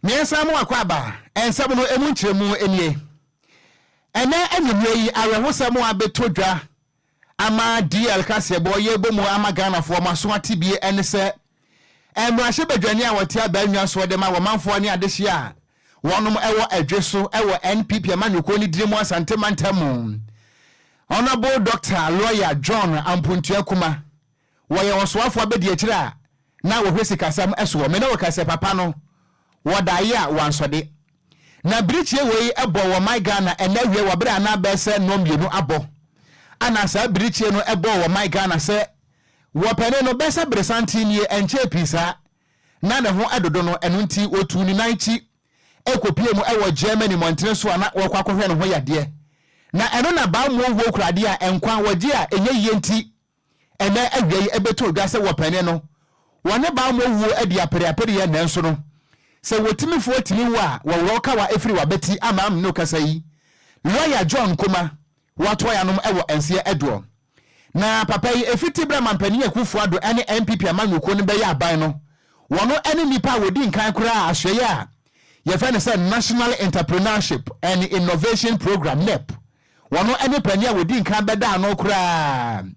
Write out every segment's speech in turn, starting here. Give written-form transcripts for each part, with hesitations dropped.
Mmiɛnsa mu akɔ aba, nsɛm no emu nkyerɛmu nie. Ɛnɛ anwummerɛ yi, awerɛhosɛm a abɛtɔ dwa ama DL kaseɛbɔ yɛrebɔ mu ama Ghanafoɔ mo aso ate bie ɛne sɛ mmarahyɛbadwani a wɔte abaa soɔ de ma wɔmanfoɔ ne adehyeɛ a wɔnom ɛwɔ ɛdwe so ɛwɔ NPP amanyɔkuo no diri mu Asante mantam mu, Honourable Doctor Lawyer John Ampontua Kuma, wɔyɛ ɔsoafoɔ abɛdi akyire a na wɔhwɛ sikasɛm ɛsoɔ. Me ne wo kɛsɛ papa no wɔdaeɛ a wansɔde na birikyie wei ɛbɔ wɔ man Ghana ɛnɛ awie wɔ berɛ a na bɛɛ sɛ 2:00 abɔ ana saa birikyie no ɛbɔ wɔ man Ghana sɛ wɔpɛne no bɛsɛ beresanten nie ɛnkyɛɛ pii saa na ne ho ɛdodo no. Ɛno nti wɔtu ne nan kyi ɛkɔpie mu ɛwɔ Germany mmɔntene so a na wɔkɔ akɔhwɛ ne ho yadeɛ, na ɛno na baamuo wuo kuradeɛ a nkwa wɔgye a ɛnyɛ yie. Nti ɛnɛ awia yi ɛbɛtɔ odwa sɛ wɔpɛne no wɔne baamuo wuo adi apereapereɛ, nanso no sɛ wɔtimifoɔ tumi wo a wɔworɔ kawa ɛfiri wabɛti ama am no kasa yi. Lawyer John Kuma wɔatoa yanom ɛwɔ nseɛ ɛdoɔ na papa yi efiti berɛ mampanin Akufo Addo ɛne NPP amanyɔkuo no bɛyɛ aban no, wɔno ɛne nipa a wɔdi nkan koraa asoɛyɛ a yɛfrɛ no sɛ National Entrepreneurship and Innovation Program, NEP. Wɔno ɛne panin a wɔdi nkan bɛda ano koraa.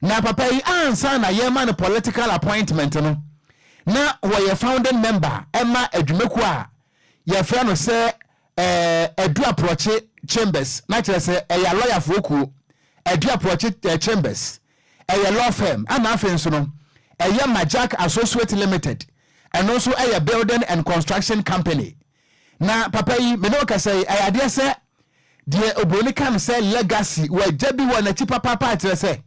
Na papa yi, ansa na yɛma no political appointment no, na wɔyɛ founding member ɛma adwumakuo a yɛfrɛ no sɛ Adu Aprɔkye Chambers, na kyerɛ sɛ ɛyɛ alɔyafoɔ kuo. Adu Aprɔkye Chambers ɛyɛ law firm, ana afei nso no ɛyɛ Majak Associate Limited, ɛno nso ɛyɛ building and construction company. Na papa yi, mene wo kasa yi, ɛyɛ adeɛ sɛ deɛ oburoni ka no sɛ legacy, wɔagya bi wɔ n'akyi papaapa, akyerɛ sɛ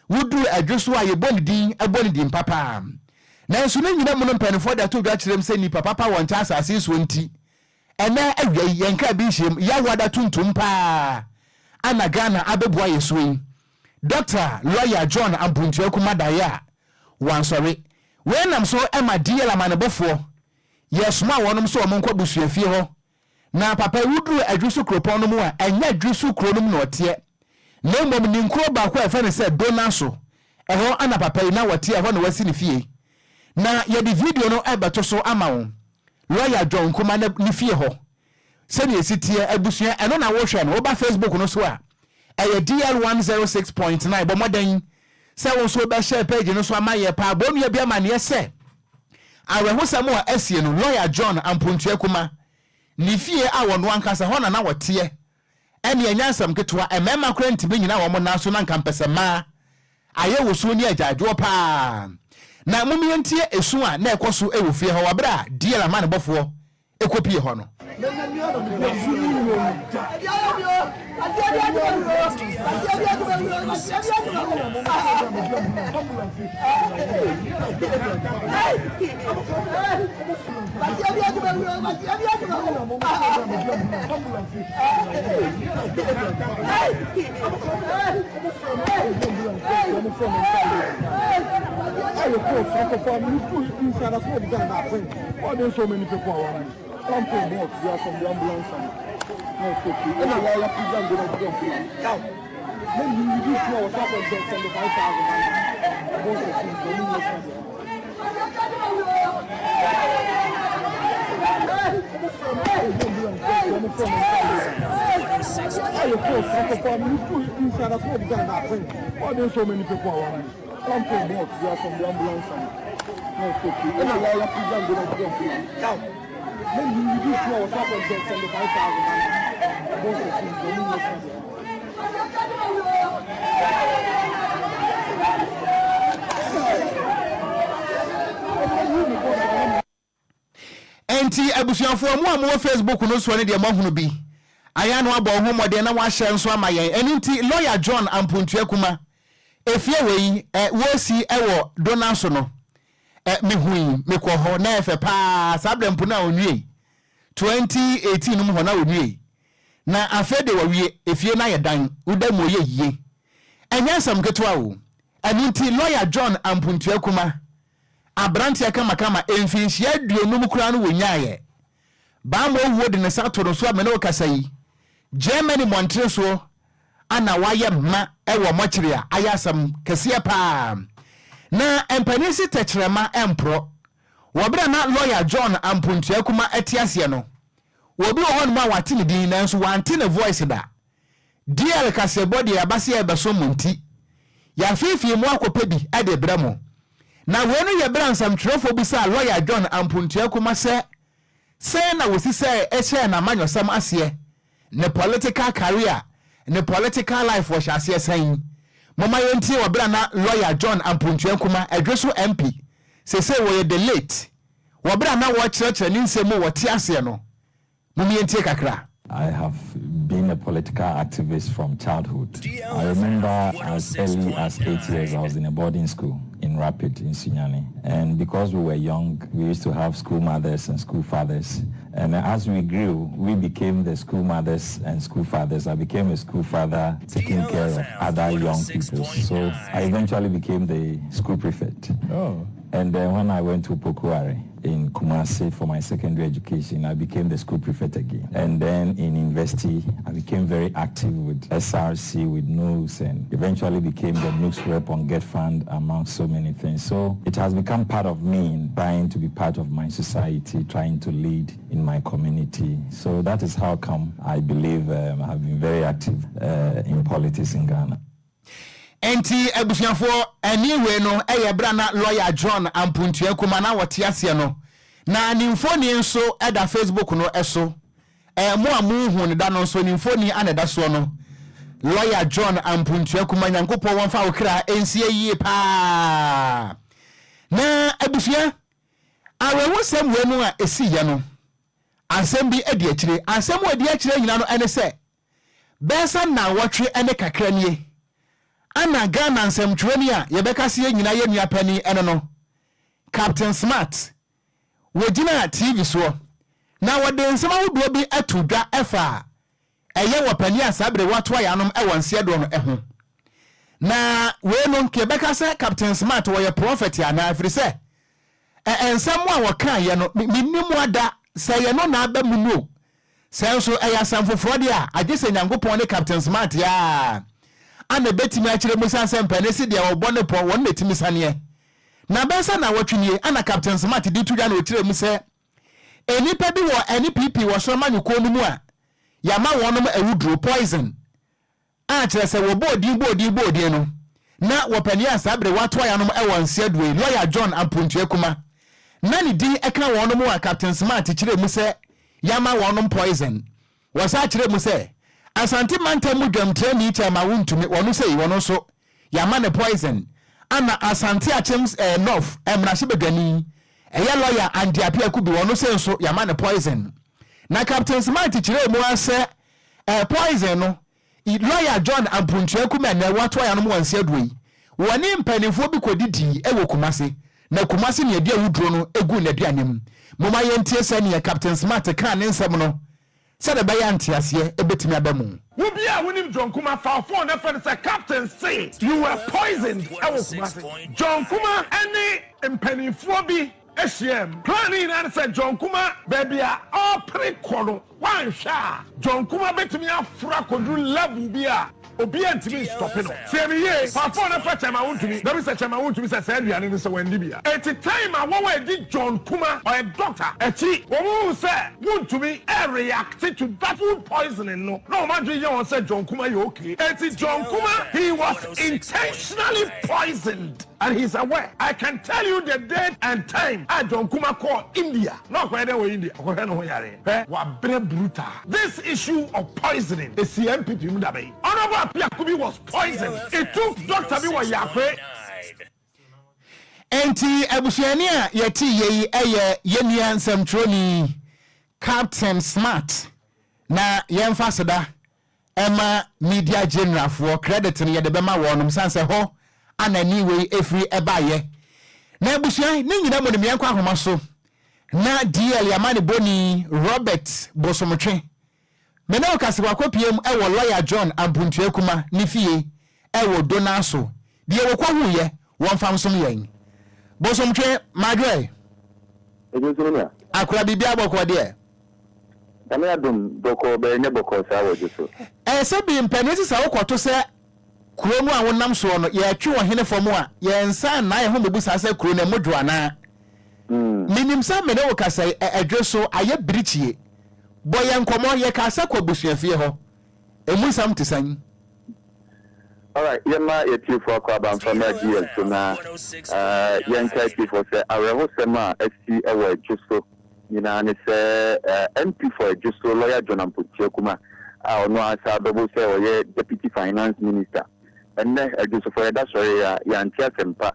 woduru adwo so a yɛbɔ ne din, ɛbɔ ne din papaa. Nanso ne nyina mu no, mpanimfoɔ de ato dwa kyerɛ m sɛ nipa papa wɔ nkyɛn asase yi soɔ. Nti ɛnɛ awia yi yɛnka bi nhyɛm yɛawada tuntum paa ana Ghana abɛboa yɛ so yi. Dr Lawyer John Ampontua Kuma daeɛ a wansɔre. Wei nam so ɛma DL amanebɔfoɔ yɛsoma wɔnom sɛ wɔn nkɔ busuafie hɔ. Na papa yi, woduru Adwi so kuropɔn no mu a, ɛnyɛ Adwi so kuro no mu na ɔteɛ, na mmom ne nkuro baako a ɛfɛ no sɛ Dona so ɛhɔ ana papa yi na wɔte, ɛhɔ na wasi ne fie. Na yɛde video no ɛbɛto so ama wo, Lawyer John Kuma ne fie hɔ sɛdeɛ esi teɛ. Abusua, ɛno na wohwɛ no. Woba Facebook no so a, ɛyɛ DL 106.9. Bɔ mmɔden sɛ wo nso wobɛhyɛ page no so ama yɛ paa. Bɔ nua bi amanneɛ sɛ awerɛhosɛm a asie no, Lawyer John Ampontua Kuma ne fie a wɔno ankasa hɔ na na wɔteɛ, ɛne ɛnya nsɛm ketewa. Mmarima koraa ntumi nyina wɔn nan so na nka mpɛsɛ mmaa ayɛ wosuo ne agyaadwoɔ paa. Na momiɛntie esu a na ɛkɔ so wɔ fie hɔ wɔ berɛ a DL amanebɔfoɔ ɛkɔpie hɔ no. Why there so many people around me? Something more, there are some ambulance and no, it's okay. And I like to go to the Now, then you reduce to our top of 75,000. Both of them. Why there so many people around me? Something more, there are some ambulance and no, it's okay. And I like to go to the Now, then you reduce to our top of 75,000. Both of them. Enti abusuafoɔ mu a mowɔ Facebook no soɔ no deɛ, moahunu bi ayɛ no, abɔ ho mmɔden na wahyɛ nso ama yɛn. Ɛno nti Lawyer John Ampontua Kuma efie wei ɛ wɔsi ɛwɔ Dona so no, ɛ mehui mekɔ hɔ na ɛfɛ paa. Saa berɛ mpo na onwie 2018 no mu hɔ na onwie, na afei de wɔwie efie no ayɛ dan woda mu ɔyɛ yie, ɛnyɛ nsɛm ketewa o. Ɛno nti Lawyer John Ampontua Kuma, aberanteɛ kamakama, mfinhyia 50 koraa no wɔnyaeɛ, baama owuo de ne nsa to no so a mene wo kasa yi, Germany mmɔntere soɔ ana wayɛ mma ɛwɔ mɔkyere a ayɛ asɛm kɛseɛ paa. Na mpanin si tɛkyerɛma ɛmporɔ. Wɔ berɛ a na lɔya John Ampontua Kumah te aseɛ no, obi wɔ hɔnom a wate ne din nanso wante ne voice da. DL kaseɛbɔ deɛ yɛaba sɛ yɛrebɛsom mo nti, yɛafeefee mu akɔpɛ bi de rebrɛ mo. Na wei no yɛ berɛ a nsɛmtwerɛfoɔ bisaa lɔya John Ampontua Kumah sɛ sɛn na wɔsi sɛ hyɛɛ n'amanyɔsɛm aseɛ, ne political career, ne political life wɔhyɛ aseɛ sɛn. Momma yɛntie wɔ berɛ a na lɔya John Ampontua Nkumah, Ɛdweso MP, seesei wɔyɛ the late, wɔ berɛ a na wɔrekyerɛkyerɛ ne nsɛm mu wɔ teaseɛ no. Mom yɛntie kakra. I have been a political activist from childhood. I remember as early as 8 years I was in a boarding school in Rapid in Sunyani. And because we were young, we used to have school mothers and school fathers. And as we grew, we became the school mothers and school fathers. I became a school father taking care of other young people. So I eventually became the school prefect. Oh. And then when I went to Pokuare in Kumasi for my secondary education, I became the school prefect again. And then in university, I became very active with SRC, with NUGS, and eventually became the NUGS rep on GETFund, among so many things. So it has become part of me in trying to be part of my society, trying to lead in my community. So that is how come I believe I've been very active in politics in Ghana. Enti abusuafoɔ, ɛnne wei no yɛ berɛ a na lɔya John Ampontua Kumah na ɔte aseɛ no, na ne mfoni nso da Facebook no so. Ɛɛ, mo a monhuu no da no nso, ne mfoni a na ɛda soɔ no. Lɔya John Ampontua Kumah, Nyankopɔn wɔmfa wo kra nsie yie paa. Na abusua, awerɛhosɛm wei no a ɛsiiɛ no, asɛm bi di akyire. Asɛm a ɛdi akyire nyina no ne sɛ, Bɛyɛ sɛ nnawɔtwe ne kakra nie ana Ghana nsɛmtwerɛni a yɛbɛka sɛ yɛn nyinaa yɛ nua panin ɛno no, Captain Smart, wɔgyinaa TV soɔ na wɔde nsɛm ahodoɔ bi too dwa ɛfa ɛyɛ wɔ panin a saa bere watoa yɛn anom wɔ nseɛdoɔ no ho. Na wei no nka yɛbɛka sɛ Captain Smart wɔyɛ prɔfɛt anaa ɛfiri sɛ ɛ nsɛm a wɔkaeɛ no mennim ada sɛ ɛyɛ no na aba mu no o. Sɛ nso ɛyɛ asɛm foforɔ deɛ a, agye sɛ Nyankopɔn ne Captain Smart a ana ɛbɛtumi akyerɛ mu sane sɛ mpanin se deɛ wɔbɔ ne pɔ wɔn na ɛtumi saneɛ. Na bɛyɛ sɛ nnawɔtwe nie ana Captain Smart de to dwa na ɔkyerɛɛ mu sɛ nnipa bi wɔ NPP wɔ soro amanyɔkuo no mu a yɛama wɔnom awuduro, poison, a kyerɛ sɛ wɔbɔɔ din bɔɔ din bɔɔ din no na wɔpɛ nea saa bere wɔatoa yanom wɔ nseɛ yi, Lɔya John Ampontua Kuma na ne din ka wɔnom a Captain Smart kyerɛɛ mu sɛ yɛama wɔnom poison. Wɔsan kyerɛɛ mu sɛ Asante mantam mu dwamtirani Chairman Wontumi wɔno sei wɔno nso yɛama no poison ana Asante Akyem eh, North mmarahyɛbadwani ɛyɛ lɔya Andy Appiah Kubi wɔno sei nso yɛama no poison. Na Captain Smart kyerɛɛ mu ara sɛ eh, poison no Lɔya John Ampontua Kumah na watoa yɛn anom wɔ nse aduro yi. Wɔne mpaninfoɔ bi kɔdidii wɔ Kumasi, na Kumasi na yɛde awuduro no guu n'aduane mu. Momma yɛntie sɛdeɛ Captain Smart kaa ne nsɛm no sɛdeɛ ɛbɛyɛ a nteaseɛ bɛtumi aba mu. Wo bi a wonim John Kumah, fa wo phone na frɛ no sɛ Captain se you were poisoned wɔ Kumasi. John Kumah ne mpaninfoɔ bi hyiaam. Plan no nyinaa ne sɛ John Kumah baabi a ɔrepere kɔ no Woanhwɛ a, John Kumah bɛtumi aforo akɔduru level bi a obiara ntumi nstɔpe no. Tie me yie, fa phone no frɛ Chairman Wontumi na bisa Chairman Wontumi sɛ saa aduane no sɛ wandi bi a. Enti time a wɔn a ɛdi John Kumah, ɔyɛ doctor, akyi, wɔn hu sɛ Wontumi reacte to that food poisoning no, na wɔn adwene yɛ wɔn sɛ John Kumah yɛ okay. Enti John Kumah, he was intentionally poisoned. And he's aware. I can tell you the date and time a John Kumah kɔɔ India. Na ɔkɔyɛ dɛn wɔ India? Ɔkɔhwɛ ne ho yareɛ. Hwɛ, wabrɛ brutal. This issue of poisoning, ɛsii NPP mu da bɛn? Honourable Appiah Kubi was poisoned. It took doctor bi wɔ Yapei. Enti abusuani a yɛte yei yɛ yɛn nua nsɛmtwerɛni Captain Smart na yɛmfa aseda Ɛma media general foɔ credit no yɛde bɛma wɔnom sane sɛ hɔ ana ni wei ɛfiri ɛbaeɛ. Na abusua ne nyina mu no meɛnkɔ ahoma so na DL Amanebɔni Robert Bosomtwe me ne wo kase wakɔpiem wɔ lawyer John Ampuntua Kuma ne fie wɔ Donaso deɛ wɔkɔhuiɛ wɔmfa nsom yɛn. Bosomtwe, madwoɛ. Ɛdwo nso me nua. Akora biribiara bɔkɔɔ deɛ? Nyame adom, bɔkɔɔ bɛyɛ nyɛ bɔkɔɔ saa wɔ dwo so. Ɛsɛ bi mpanin sesa wo kɔto sɛ kuro no a wonam soɔ no yɛtwe ɔhene fam a yɛn nsa nnaa yɛn ho mmɛbu saa sɛ kuro no ɛmo dwo anaa? Menim sɛ me ne wo kasa yi, ɛdwe so ayɛ birikyie. Bɔ yɛn nkɔmmɔ, yɛkaa sɛ kɔ abusuafie hɔ. Emu nsɛm te sɛn? Alright, yɛmma yɛatiefoɔ akɔ aba mfa mmra GL so na yɛnka atiefoɔ sɛ awerɛhosɛm a asi wɔ Adwo so nyinaa ne sɛ MP for Adwo so, Lawyer John Ampong Kuma a ɔno ara san adɔbo sɛ ɔyɛ Deputy Finance Minister. Ɛnnɛ Adwosofo yɛda sɔree a yɛante asɛmpa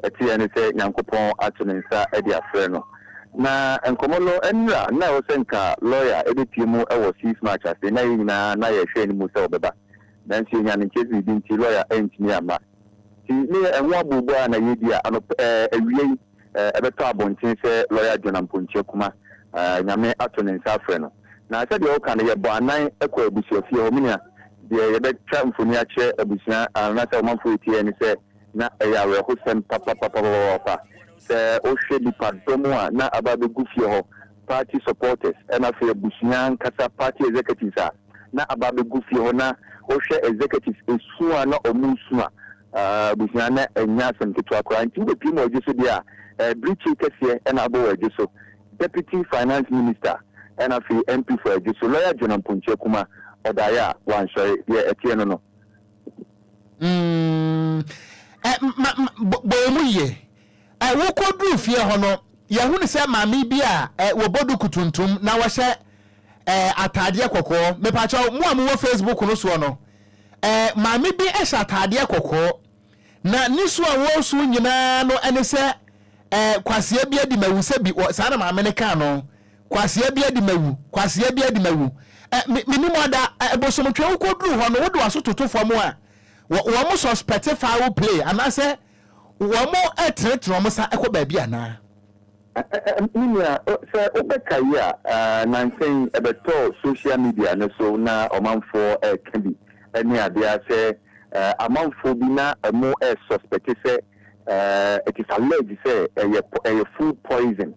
ɛteɛ ne sɛ Nyankopɔn ato ne nsa de afrɛ no. Na nkɔmmɔ no ɛnnra na ɛwɔ sɛ nka lawyer ɛbɛpue mu wɔ 6 March ase na yɛn nyinaa na yɛhwɛ anim sɛ ɔbɛba nanso yɛnyaa no nkyerɛ sɛ biribi nti lawyer antumi amma. Nti ne yɛ ɛho abooboo a na yɛredi a anɔpa ɛɛ awia yi ɛbɛtɔ abɔnten sɛ lɔya John Amponkyia Kuma, Nyame ato ne nsa afrɛ no. Na sɛdeɛ woka no, yɛbɔ anan kɔ abusuafie hɔ. Me nua, deɛ yɛbɛtwa mfoni akyerɛ abusua anaasɛ ɔmanfoɔ retie yɛn ne sɛ, na ɛyɛ awerɛhosɛm papapapapapa. Sɛ wohwɛ nnipadɔm a na aba abɛgu fie hɔ, party supporters, ɛna afei abusua ankasa, party executives a na aba abɛgu fie hɔ, na wohwɛ executives esu a na wɔresu a, Abusua na ɛnyɛ asɛm ketewa koraa nti wobɛpue mu ɔdwo so deɛ a, birikyie kɛseɛ na abɔ wɔ adwo so. Deputy Finance Minister ɛna afei MP for Adwo so, Lawyer Jonah Mponkyia Kuma, ɔdaeɛ a wansɔre, deɛ ɛteɛ no no. Mm, ɛ, ma, ma, bɔ yɛn mu yie. Ɛ, wokɔduruu fie hɔ no, yɛhunu sɛ maame bi a, ɛ, wɔbɔ duku tuntum na wɔhyɛ, ɛ, ataadeɛ kɔkɔɔ. Mepakyɛw, mo a mowɔ Facebook no soɔ no, ɛ, maame bi hyɛ ataadeɛ kɔkɔɔ, na ne su a wɔresu nyinaa no ne sɛ, ɛ, kwasea bi adi mawu sɛ bi, wɔ, saa na maame no kaa no, kwasea bi adi mawu, kwasea bi adi mawu. Ɛ, me, menim ada, ɛ, bosomtwe wokɔduruu hɔ no, wode w'aso toto fam a, wɔ, wɔn suspect foul play anaasɛ Wɔtenetene wɔn nsa kɔ baabi anaa? Me nua, sɛ wobɛkae a, nnansa yi ɛbɛtɔɔ social media no so na ɔmanfoɔ reka bi ne adeɛ ara sɛ amanfoɔ bi na wɔresuspɛte sɛ it is alleged sɛ ɛyɛ ɛyɛ food poison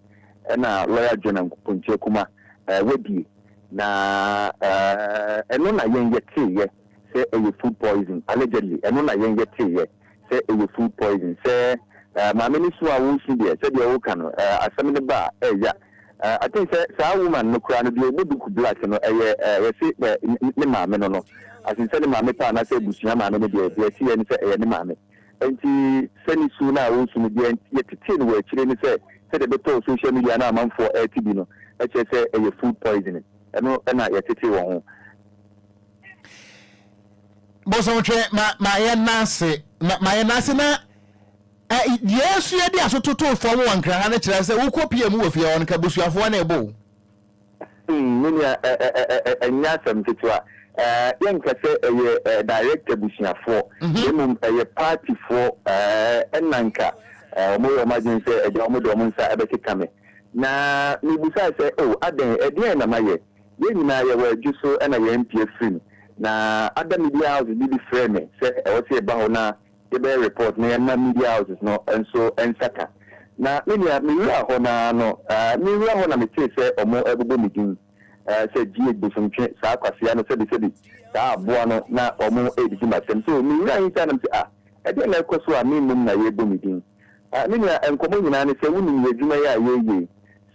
ɛna lawyer Jonah Nkontye Kumah wadie na ɛno na yɛn yɛteeɛ sɛ ɛyɛ food poison allegedly ɛno na yɛn yɛteeɛ. sɛ ɛyɛ food poison. Sɛ maame no su a woresu deɛ, sɛdeɛ woka no, asɛm no ba a, ɛya. I think sɛ saa woman no koraa no, deɛ ɔbɔ duku black no, ɛyɛ yɛse ne maame no no. As in sɛ ne maame paa anaasɛ abusua maame no deɛ, deɛ ɛteɛ ne sɛ ɛyɛ ne maame. Enti sɛ ne su no a ɔresu no, deɛ yɛtetee no wɔ akyire ne sɛ, sɛdeɛ ɛbɛtɔɔ social media na amanfoɔ ɛrete bi no, ɛkyerɛ sɛ ɛyɛ food poisoning. Ɛno na yɛtetee wɔ ho. Bosomtwe ma ma yɛn nan ase ma ma yɛn nan ase na ɛ deɛ esu yɛ de aso toto fam wɔ nkran ha no kyerɛ sɛ wokɔ pie mu wɔ fie hɔ no ka busuafoɔ na ɛbɔ o. Hmm, me nua, ɛ ɛ ɛ ɛ ɛnyɛ asɛm ketewa. Ɛ yɛnka sɛ ɛyɛ ɛ direct abusuafoɔ, na mmom ɛyɛ partyfoɔ ɛ ɛna nka ɛ wɔyɛ wɔn adwene sɛ agya wɔn de wɔn nsa ɛbɛkeka me. Na mebusae sɛ, oh, adɛn, ɛdeɛn na mayɛ? Yɛn nyinaa yɛwɔ adwo so na yɛn mpia firim. Na ada media houses bi bi frɛɛ me sɛ ɛwɔ sɛ yɛba hɔ na yɛbɛyɛ report na yɛma media houses no nso nsa ka. Na me nua, me wuraa hɔ no ara no, me wura hɔ na metee sɛ wɔn rebobɔ me din sɛ GH Bosomtwe, saa kwasea no, sɛbi sɛbi, saa aboa no, na wɔn redidi m'asɛm. So me wuraa inside na mese ah, ɛdeɛn na ɛrekɔ so a me mmom na yɛrebɔ me din? Me nua, nkɔmmɔ nyinaa ne sɛ wonim yɛn adwuma yi a yɛreyɛ yi.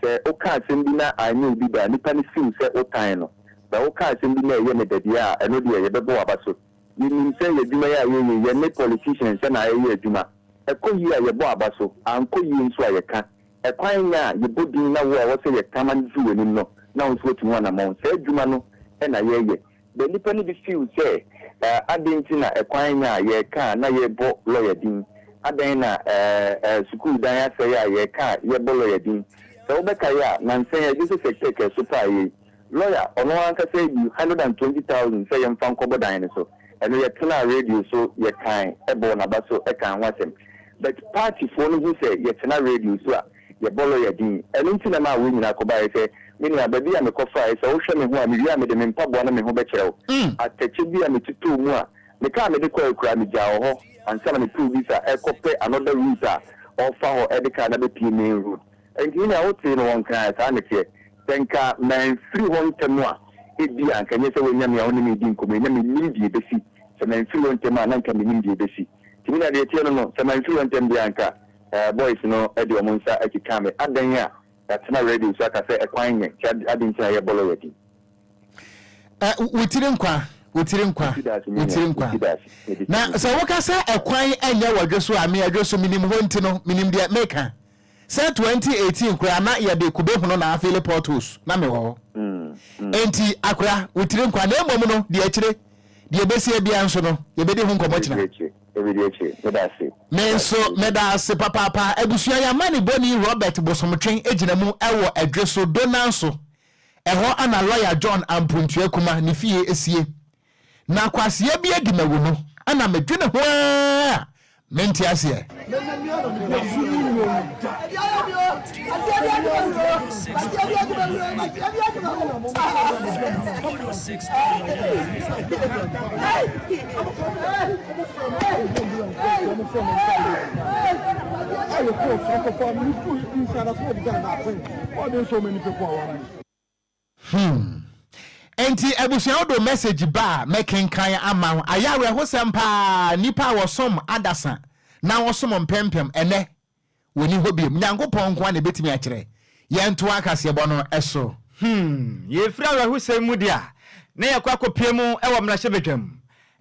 Sɛ woka asɛm bi na anyɛ obi dɛ a, nipa no feel sɛ wotan no. But woka asɛm bi na ɛyɛ no dɛ deɛ a, ɛno deɛ yɛbɛbɔ w'aba so. Yɛnim sɛ yɛn adwuma yi a yɛreyɛ yi, yɛne politicians na ɛreyɛ adwuma. Ɛkɔ yie a, yɛbɔ aba so. Ankɔ yie nso a, yɛka. Ɛkwan nyɛ a, yɛbɔ din na wo a ɛwɔ sɛ yɛka ma no duru w'anim no, na wo nso woatu ho anammɔn. Saa adwuma no na yɛreyɛ. But nnipa no bi feel sɛ adɛn nti na ɛkwan nyɛ a yɛreka a na yɛrebɔ lawyer din? Adɛn na sukuu dan asɛe a yɛreka a yɛbɔ lawyer din? Sɛ wobɛkae a, nansa yi a Joseph Ekpeke so paeɛ yi, lawyer ɔno ankasa ayi 120,000 sɛ yɛmfa nkɔbɔ dan no so. Ɛno yɛtenaa radio so yɛkae bɔɔ n'aba so kaa ho asɛm. But party foɔ no hu sɛ yɛtena radio so a, Yɛbɔ lɔya din. Ɛno nti na ɛmaa wei nyinaa kɔbaeɛ sɛ, Me nua, baabi a mekɔfaeɛ, sɛ wohwɛ me ho a, mewie a mede me mpaboa ne me ho bɛkyerɛ wo. Atɛkyɛ bi a metotɔɔ mu a, me kaa a mede kɔeɛ koraa, megyaa wɔ hɔ ansa na mepɛ obi sa rekɔpɛ another route a ɔrefa hɔ de kaa no abɛpue main road. Enti me nua, wotee no wɔ Nkran a, saa na ɛteɛ. Sɛ nka mamfiri hɔ ntɛm a, ebia anka ɛnyɛ sɛ woanya me a wo ne me redi nkɔmmɔ yi, na mennim deɛ ɛbɛsi. Sɛ mamfiri hɔ ntɛm a, na anka mennim deɛ ɛbɛsi. Nti me nua, deɛ ɛteɛ no no, sɛ mamfiri hɔ ntɛm deɛ a, anka. Boys no de wɔn nsa keka me. Adɛn a yɛatena radio so aka sɛ ɛkwan nyɛ nti adɛn nti na yɛbɔ lawyer din? Wo tiri nkwa, wo tiri nkwa, wo tiri nkwa. Na sɛ woka sɛ ɛkwan nyɛ wɔ dwe so a, me ɛdwe so menim hɔ nti no, menim deɛ meka. Sɛ 2018 koraa na yɛde kube hono na afeele potholes na mewɔ hɔ. Enti akora, wo tiri nkwa. Na mmom no, deɛ akyire, deɛ ɛbɛsie biara nso no, yɛbɛdi ho nkɔmmɔ kyena. Me nso meda ase papaapa. Abusua yi amanebɔni Robert Bosomtwe gyina mu wɔ Ɛdwe so Donanso. Ɛhɔ na lɔya John Ampontua Kuma ne fie sie. Na kwasea bi adi mawu no na medwene ho ara a mente aseɛ. Hmm. Enti abusua wode message ba a mɛkenkan ama wo. Ayɛ awerɛhosɛm paa, nnipa a wɔsom adasa na wɔsom mpempem ɛnɛ wɔnni hɔ biom. Nyankopɔn nko ara na ɛbɛtumi akyerɛ. Yɛntoa kaseɛbɔ no so. Hmm, yɛfiri awerɛhosɛm mu deɛ a, na yɛkɔ akɔpue mu wɔ mmarahyɛbadwam.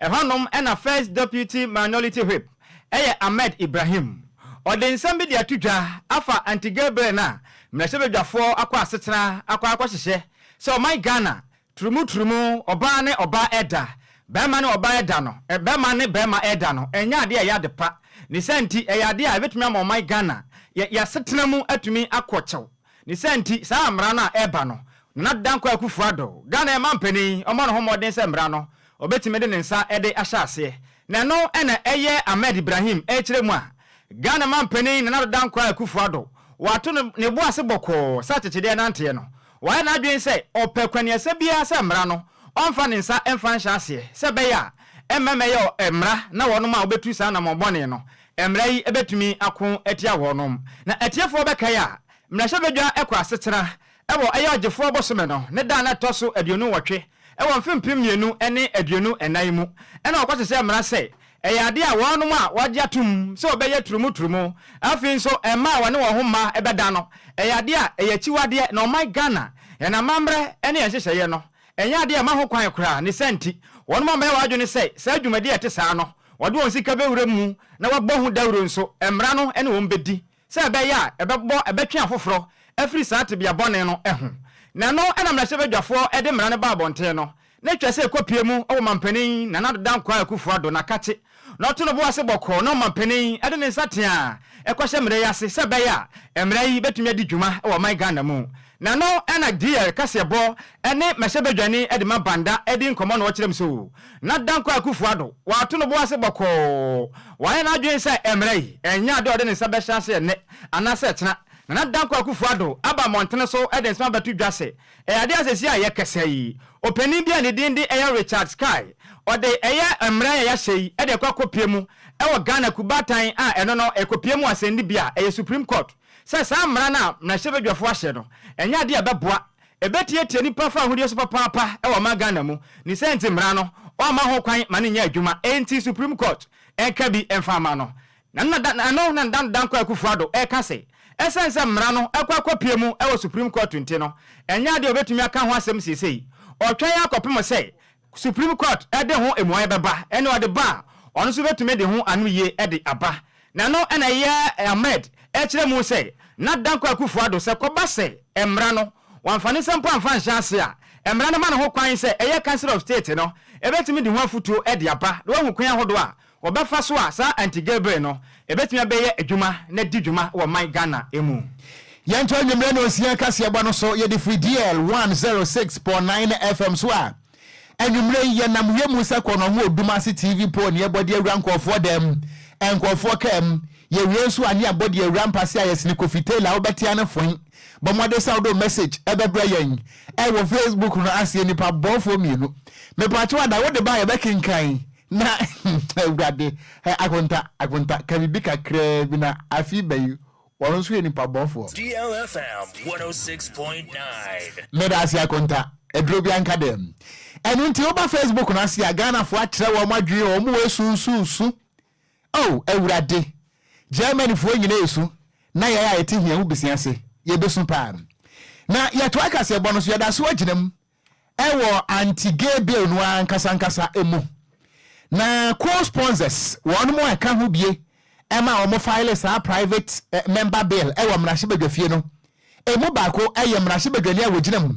Ɛhɔnom na First Deputy Minority Whip yɛ Ahmed Ibrahim. Ɔde nsɛm bi de ato dwa afa Anti-Gay Bill no a mmarahyɛbadwafoɔ akɔ asetena akɔ akɔhyehyɛ sɛ ɔman Ghana turumuturumu ɔbaa ne ɔbaa ɛda, barima ne ɔbaa ɛda no, barima ne barima ɛda no ɛnyɛ adeɛ a ɛyɛ ade pa. Ne saa nti ɛyɛ adeɛ a ɛbɛtumi ama ɔman Ghana yɛ yɛasetena mu atumi akɔ kyɛw. Ne saa nti, saa mmara no a ɛreba no, Nana Dankwa Akuffo Addo, Ghana yɛn mampanin, ɔmmɔ ne ho mmɔden sɛ mmara no, ɔbɛtumi de ne nsa de ahyɛ aseɛ. Na ɛno na ɛyɛ Ahmed Ibrahim rekyerɛ mu a, Ghana mampanin Nana Addo Dankwa Akuffo Addo, wato ne bo ase bɔkɔɔ sɛ akyekyedeɛ nanteɛ no. Wayɛ n'adwene sɛ ɔpɛ kwaniasa biara sɛ mmara no, ɔmfa ne nsa mfa nhyɛ aseɛ, sɛ ɛbɛyɛ a ɛmma mmɛyɛ mmara na wɔnom a wɔbɛtu saa anammɔn bɔne no, mmara yi bɛtumi ako atia wɔnom. Na atiefoɔ bɛkae a, Mmarahyɛbadwa kɔ asetena wɔ ɛyɛ Ɔgyefoɔ bosome no ne da a na ɛtɔ so 28 wɔ mfe 2024 mu na wɔkɔhyehyɛɛ mmara sɛ ɛyɛ adeɛ a wɔnom a wɔagye atom sɛ wɔbɛyɛ turumuturumu afei nso mmaa a wɔne wɔn ho mma bɛda no ɛyɛ adeɛ a ɛyɛ akyiwadeɛ na ɔman Ghana yɛn amammerɛ ne yɛn nhyehyɛeɛ no ɛnyɛ adeɛ a ɛma ho kwan koraa ne saa nti wɔnom ammɛyɛ wɔn adwene sɛ saa dwumadie a ɛte saa no wɔde wɔn sika bɛwura mu na wɔabɔ ho dawuro nso mmara no ne wɔn bɛdi sɛ ɛbɛyɛ a ɛbɛbɔ ɛbɛtwe afoforɔ afiri saa tebea bɔne no ho. Na ɛno na mmarahyɛbadwafoɔ de mmara no baa abɔnten no, na ɛtwa sɛ ɛkɔpue mu wɔ Ɔmampanin Nana Addo Dankwa Akuffo Addo n'akakye na ɔto ne bo ase bɔkɔɔ na Ɔmampanin de ne nsateaa kɔhyɛ mmara yi ase sɛ ɛbɛyɛ a mmara yi bɛtumi adi dwuma wɔ ɔman Ghana mu. Na ɛno na DR kaseɛbɔ ne mmarahyɛbadwani de ma Banda di nkɔmmɔ na ɔkyerɛ mu sɛ Na Dankwa Akuffo Addo, wato no bo ase bɔkɔɔ. Wayɛ n'adwene sɛ mmara yi nyɛ ade a ɔde ne nsa bɛhyɛ ase ɛnnɛ anaasɛ ɛkyena. Nana Dankwa Akuffo Addo aba mmɔntene so de nsɛm abɛto dwa sɛ ɛyɛ ade a seesei a yɛkasa yi, ɔpanin bi a ne din de ɛyɛ Richard Sky, ɔde ɛyɛ mmara yi a yɛahyɛ yi de rekɔ akɔpue mu wɔ Ghana kubaatan a ɛno no ɛrekɔpue mu wɔ asɛnnibea a ɛyɛ Supreme Court sɛ saa mmara no a mmarahyɛbadwafoɔ ahyɛ no ɛnyɛ ade a ɛbɛboa Ɛbɛtiatia nnipa fawohodie so papaapa wɔ ɔman Ghana mu. Ne saa nti mmara no ɔmma ho kwan ma no nyɛ adwuma. Enti Supreme Court nka bi mfa mma no. Na na da ɛno na Dan Dankwa Akufo Addo reka se ɛsiane sɛ mmara no akɔ akɔpue mu wɔ Supreme Court nti no, ɛnyɛ adeɛ a ɔbɛtumi aka ho asɛm seesei. Ɔretwɛn ara kɔpem sɛ Supreme Court de ho mmuaeɛ bɛba, ɛne ɔde ba a, ɔno nso bɛtumi de ho anoyie de aba. Na ɛno na ɛyɛ Ahmed rekyerɛ mu sɛ, na Dankwa Akufo Addo sɛ kɔba sɛ mmara no, wamfa ne nsa mpo amfa anhyɛ ase a, mmara no ma no ho kwan sɛ ɛyɛ Council of State no bɛtumi de ho afotuo de aba na wahu kwan ahodoɔ a wɔbɛfa so a saa Anti-Gay Bill no ɛbɛtumi abɛyɛ adwuma na adi dwuma wɔ man Ghana mu. Yɛnto anwummerɛ nonsia kaseɛbɔ no so, yɛde firi DL 106.9 FM so a, anwummerɛ yi yɛnam wiemu sɛ kɔnɔ ho odum ase TV pole ne yɛbɔ de awura nkurɔfoɔ dan mu, nkurɔfoɔ kaa mu, yɛwie nso a ne yɛabɔ de awura mpase a yɛsene Kofi Taylor a wobɛtea no foin. Bɔ mmɔden sɛ wode wo message ɛbɛbrɛ yɛn ɛwɔ Facebook no aseɛ nipa bɔɔfoɔ mmienu. Mepaakyɛw ada wode ba a yɛbɛkenkan na awurade akonta akonta ka biribi kakraa bi na afi bɛyi wɔn nso yɛ nipa bɔɔfoɔ. DLFM 106.9. Meda ase akonta aduro bi anka dɛm. Ɛno nti woba Facebook no ase a Ghanafoɔ akyerɛ wɔn adwene wɔn wɔ esunsunsu. Oh awurade. Germanyfoɔ nyinaa resu, na yɛn a yɛte hia ho besi ase, yɛbɛsu paa. Na yɛtoa kaseɛbɔ no so, yɛda so agyina mu wɔ anti-gay bill no ara ankasa ankasa mu. Na co-sponsors, wɔn a ɛka ho bie ma wɔn file saa private member bill wɔ mmarahyɛbadwafie no, emu baako yɛ mmarahyɛbadwani a wɔgyina mu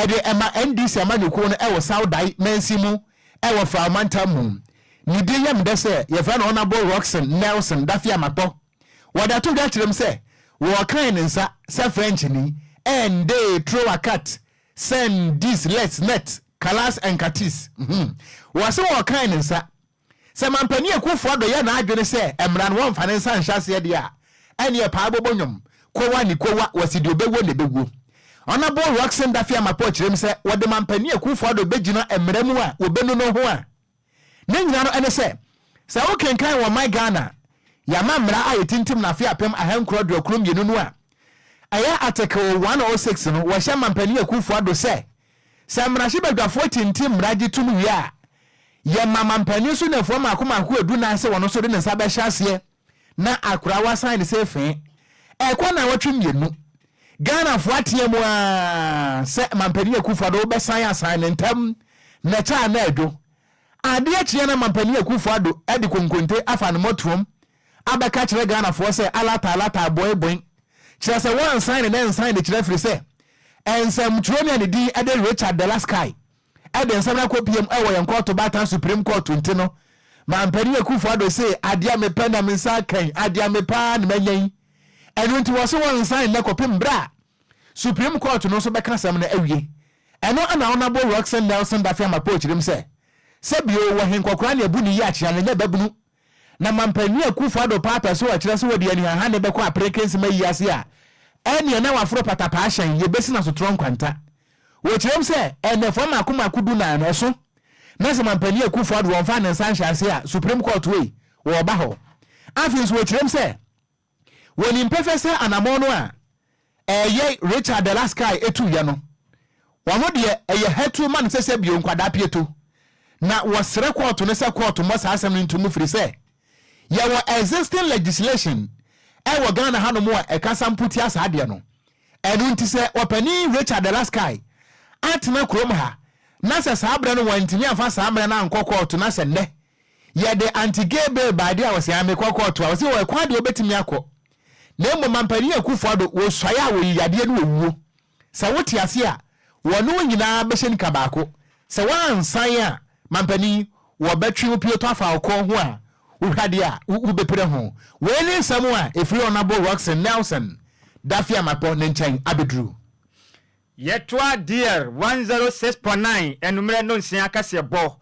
de ma NDC amanyɔkuo no wɔ South Dayi mansin mu wɔ Frao mantam mu. Ne din yɛ me dɛ sɛ yɛfrɛ no Honourable Rockson Nelson Daffy Amakpɔ. Wɔde ato dwa kyerɛ mu sɛ wɔkan ne nsa sɛ Frenchni, un, deux, trois, quatre, cinq, dix, les, net, kalas and katis. Wɔse wɔkan ne nsa sɛ Mampanin Akuffo Addo yɛ n'adwene sɛ mmara no wɔmfa ne nsa nhyɛ aseɛ deɛ a, ɛneɛ paa bɔbɔ nnwom, kowa ne kowa, wɔse deɛ ɔbɛwuo na ɛbɛwuo. Honourable Rockson Daffy Amakpɔ kyerɛ mu sɛ wɔde Mampanin Akuffo Addo bɛgyina mmara mu a wɔbɛnu no ho a, Ne nyina no ne sɛ, sɛ wo kenkan wɔ ɔman Ghana a yɛama mmara a yɛtintim no afe 1992 no a ɛyɛ Article 106 no, wɔhyɛ Mampanin Akuffo Addo sɛ, sɛ mmarahyebadwafoɔ tintim mmara gye tom wie a, yɛma mampanin so nnafua mmaako mmaako edunan sɛ wɔn nso de ne nsa bɛhyɛ aseɛ na akora wasan ne sɛ fee. Ɛkɔ nnawɔtwe mmienu, Ghanafoɔ atea mu ara sɛ Mampanin Akuffo Addo wobɛsan asan no ntɛm na ɛkyɛ a na adwo. Adeɛ kyeɛ na Mampanin Akuffo Addo de konkonte afa ne mmɔtoam abɛka kyerɛ Ghanafoɔ sɛ alata alata boe boe. Kyerɛ sɛ wɔnsan ne na nsan de kyerɛ firi sɛ nsɛmtwerɛni a ne din de Richard Dela Sky de nsɛm no akɔpiem wɔ yɛn kɔɔto baatan Supreme Court nti no, Mampanin Akuffo Addo se adeɛ a mepɛ na me nsa aka yi, adeɛ a mepɛ ara na manya yi. Ɛno nti wɔse wɔnsan nnɛ kɔpem berɛ a Supreme Court no nso bɛka asɛm no awie. Ɛno na Honourable Rockson Nelson Daffiah Mapoo kyerem sɛ, sɛ bio wɔ he nkɔkoraa ne abu ne yie akyea no nyɛ babunu. Na Mampanin Akuffo Addo paa pɛ sɛ ɔkyerɛ sɛ wɔde anihaha ne bɛkɔ apere kensem ayi ase a, ɛneɛ na waforo patapaa hyɛn, yɛbɛsi no asotorɔ nkwanta. Wɔkyerɛm sɛ nnafua mmaako mmaako dunan no ɛso na sɛ Mampanin Akuffo Addo wɔmfaa ne nsa nhyɛ ase a Supreme Court wei wɔreba hɔ. Afei nso wɔkyerɛm sɛ wɔnim pɛfɛ sɛ anamɔn no a ɛyɛ Richard Dela Sky tuiɛ no wɔn deɛ ɛyɛ hatuo ma no sɛ sɛ bio nkwadaa pieto na wɔsrɛ kɔɔto no sɛ kɔɔto mmɔ saa asɛm no nto mu firi sɛ yɛwɔ existing legislation ɛwɔ Ghana hanom a ɛkasa mpo tia saa adeɛ no. Ɛno nti sɛ ɔpanin Richard Delaskay atena kurom ha na sɛ saa berɛ no wantumi amfa saa mmerɛ no ankɔ kɔɔto na sɛ nnɛ yɛde anti-gay bill bae deɛ a ɔse ae mekɔ kɔɔto a ɔse wɔ ɛkwan deɛ ɔbɛtumi akɔ na mmom Mampanin Akufo Addo wɔsuae a wɔyi yadeɛ ne owuo sɛ wote ase a wɔne wo nyinaa bɛhyɛ nika baako sɛ woansan a Mampanin wɔbɛtwe wo pieto afa wo kɔn ho a wohwɛ adeɛ a wobɛpira ho. Wei ne nsɛm a ɛfiri Honourable Rockson Nelson Daffy Amakpɔ ne nkyɛn abɛduru. Yɛtoa DR 106.9 anwummerɛ nnɔnsia kaseɛbɔ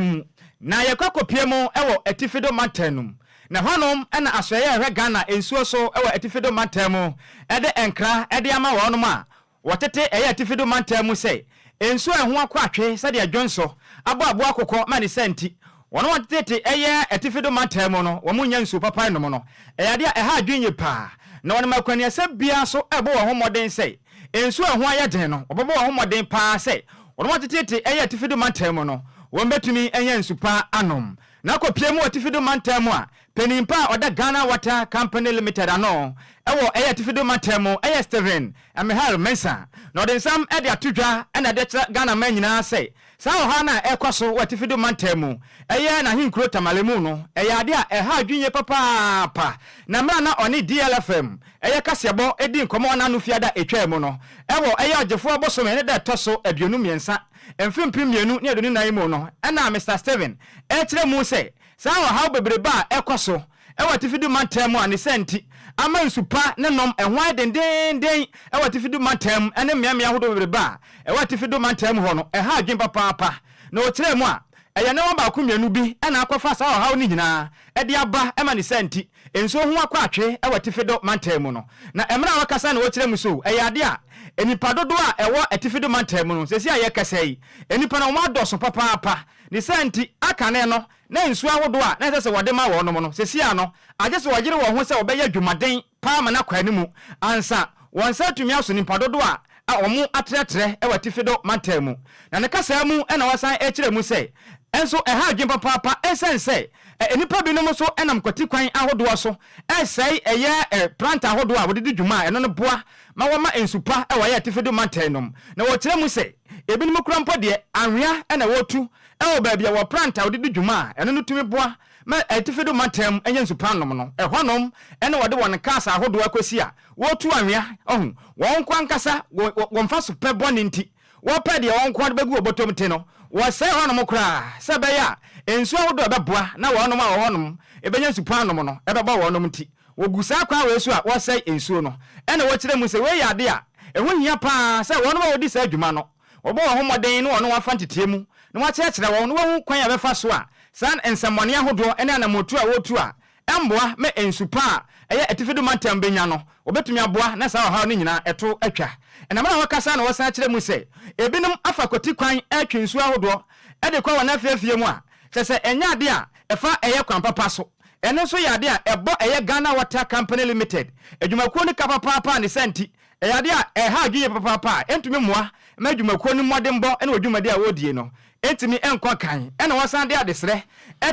mu, na yɛkɔ akɔpue mu wɔ Atifido mantam no mu. Na ɛhɔnom na asoɛeɛ a ɛhwɛ Ghana nsuo so wɔ Atifido mantam mu de nkra de ama wɔnom a Wɔtete ɛyɛ atifi do mantam mu sɛ nsu a ɛho akɔ atwe sɛdeɛ dwonsɔ abɔ aboa akokɔ ma ne saa nti, wɔn a wɔtetete ɛyɛ atifi do mantam mu no wɔn nnya nsuo papa nnom no. Ɛyɛ adeɛ a ɛha adwene yie paa, na wɔnam akwaniasa biara so rebɔ wɔn ho mmɔden sɛ nsuo a ɛho ayɛ den no, wɔbɛbɔ wɔn ho mmɔden paa sɛ wɔn a wɔtetete ɛyɛ atifi do mantam mu no wɔbɛtumi anya nsu pa anom. Na kɔpie mu wɔ atifi do mantam mu a, Panin pa a ɔda Ghana Water Company Limited ano wɔ ɛyɛ Atifido mantam mu yɛ Stephen Mihail Mensah na ɔde nsɛm de ato dwa na ɛde akyerɛ Ghana man nyinaa sɛ saa ɔhaw no a ɛrekɔ so wɔ Atifido mantam mu ɛyɛ n'ahenkuro Tamale mu no ɛyɛ adeɛ a ɛha adwene yie papaapa na mmerɛ a na ɔne DLFM ɛyɛ kaseɛbɔ di nkɔmmɔ ɔna ano fiada a ɛtwaa mu no ɛwɔ ɛyɛ ɔgyefoɔ bosome ne da ɛtɔ so 23 mfe 2024 mu no ɛna Mister Stephen ɛrekyerɛ mu sɛ Saa ɔhaw bebrebe a ɛkɔ so wɔ Atifi Du Mantam mu a ne saa nti ama nsu pa ne nom ho ayɛ dendeenden wɔ Atifi Du Mantam ne mmeammea ahodoɔ bebrebe a ɛwɔ Atifi Du Mantam hɔ no, ɛha adwene papaapa. Na ɔkyerɛɛ mu a, ɛyɛ nneɛma baako mmienu bi na akɔfa saa ɔhaw no nyinaa de aba ma ne saa nti nsuo ho akɔ atwe wɔ Atifi Do Mantam mu no. Na mmerɛ a ɔrekasa na ɔrekyerɛ mu so ɛyɛ adeɛ a nnipa dodoɔ a ɛwɔ Atifi Du Mantam mu no seesei a yɛrekasa yi nnipa no wɔadɔso papaapa. Ne saa nti, akane no, na nsu ahodoɔ a na ɛsɛ sɛ wɔde ma wɔnom no, seesei no, agye sɛ wɔyere wɔn ho sɛ wɔbɛyɛ adwumaden paa ma no akɔ anim ansa. wɔn nsa atumi aso nnipa dodoɔ a wɔn atrɛtrɛ wɔ atifi do mantam mu. Na ne kasaa mu na wasan rekyerɛ mu sɛ, nso ɛha adwene papaapa ɛsiane sɛ nnipa binom nso nam kwati kwan ahodoɔ so resɛe ɛyɛ plant ahodoɔ a wɔde di dwuma a ɛno no boa ma wɔma nsu pa wɔ ɛyɛ atifi do mantam nom. Na wɔkyerɛ mu sɛ ebinom kura mpo deɛ anwea na wɔtu wɔ baabi a wɔ plant a wɔde di dwuma a ɛno no tumi boa ma atifi do mantam nya nsu pa nom no, ɛhɔnom na wɔde wɔn cars ahodoɔ akɔsi a wɔretu anwea, ɔho, wɔn nko ankasa wɔn mfaso pɛ bɔne nti, wɔpɛ deɛ wɔn nko ara de bɛgu wɔn bɔtɔm nti no, wɔsɛe hɔnom koraa sɛ ɛbɛyɛ a nsuo ahodoɔ a ɛbɛboa na wɔnom a wɔwɔ hɔnom bɛnya nsu pa anom no bɛbɔ wɔnom nti. Wɔgu saa kwan wei so a wɔsɛe nsuo no. Ɛna wɔkyerɛ mu sɛ wei yɛ adeɛ a ɛho hia pa ara sɛ wɔnom a wɔdi saa dwuma no, wɔbɔ wɔn ho mmɔden ne wɔn afa nteteɛ mu na wɔakyerɛkyerɛ wɔn na wɔahu kwan a wɔbɛfa so a saa nsɛmmɔne ahodoɔ ne anammɔntuo a wɔretu a ɛmmoa ma nsu pa a ɛyɛ atifi do mantam benya no, wɔbɛtumi aboa na saa ɔhaw no nyinaa ɛto atwa. Ɛnam na wɔkasa na wɔsan kyerɛ mu sɛ ebinom afa kwati kwan retwe nsuo ahodoɔ de kɔ wɔn afie afie mu a, kyerɛ sɛ ɛnyɛ adeɛ a ɛfa ɛyɛ kwan papa so. Ɛno nso yɛ adeɛ a ɛbɔ ɛyɛ Ghana Water Company Limited adwumakuo no ka papaapa a ne saa nti ɛyɛ adeɛ a ɛha adwene yie papaapa a ɛntumi mmoa ma adwumakuo no mmɔdenbɔ ne wɔn dwumadi a wɔredie no ntumi nkɔ kan. Ɛna wɔsan de adesrɛ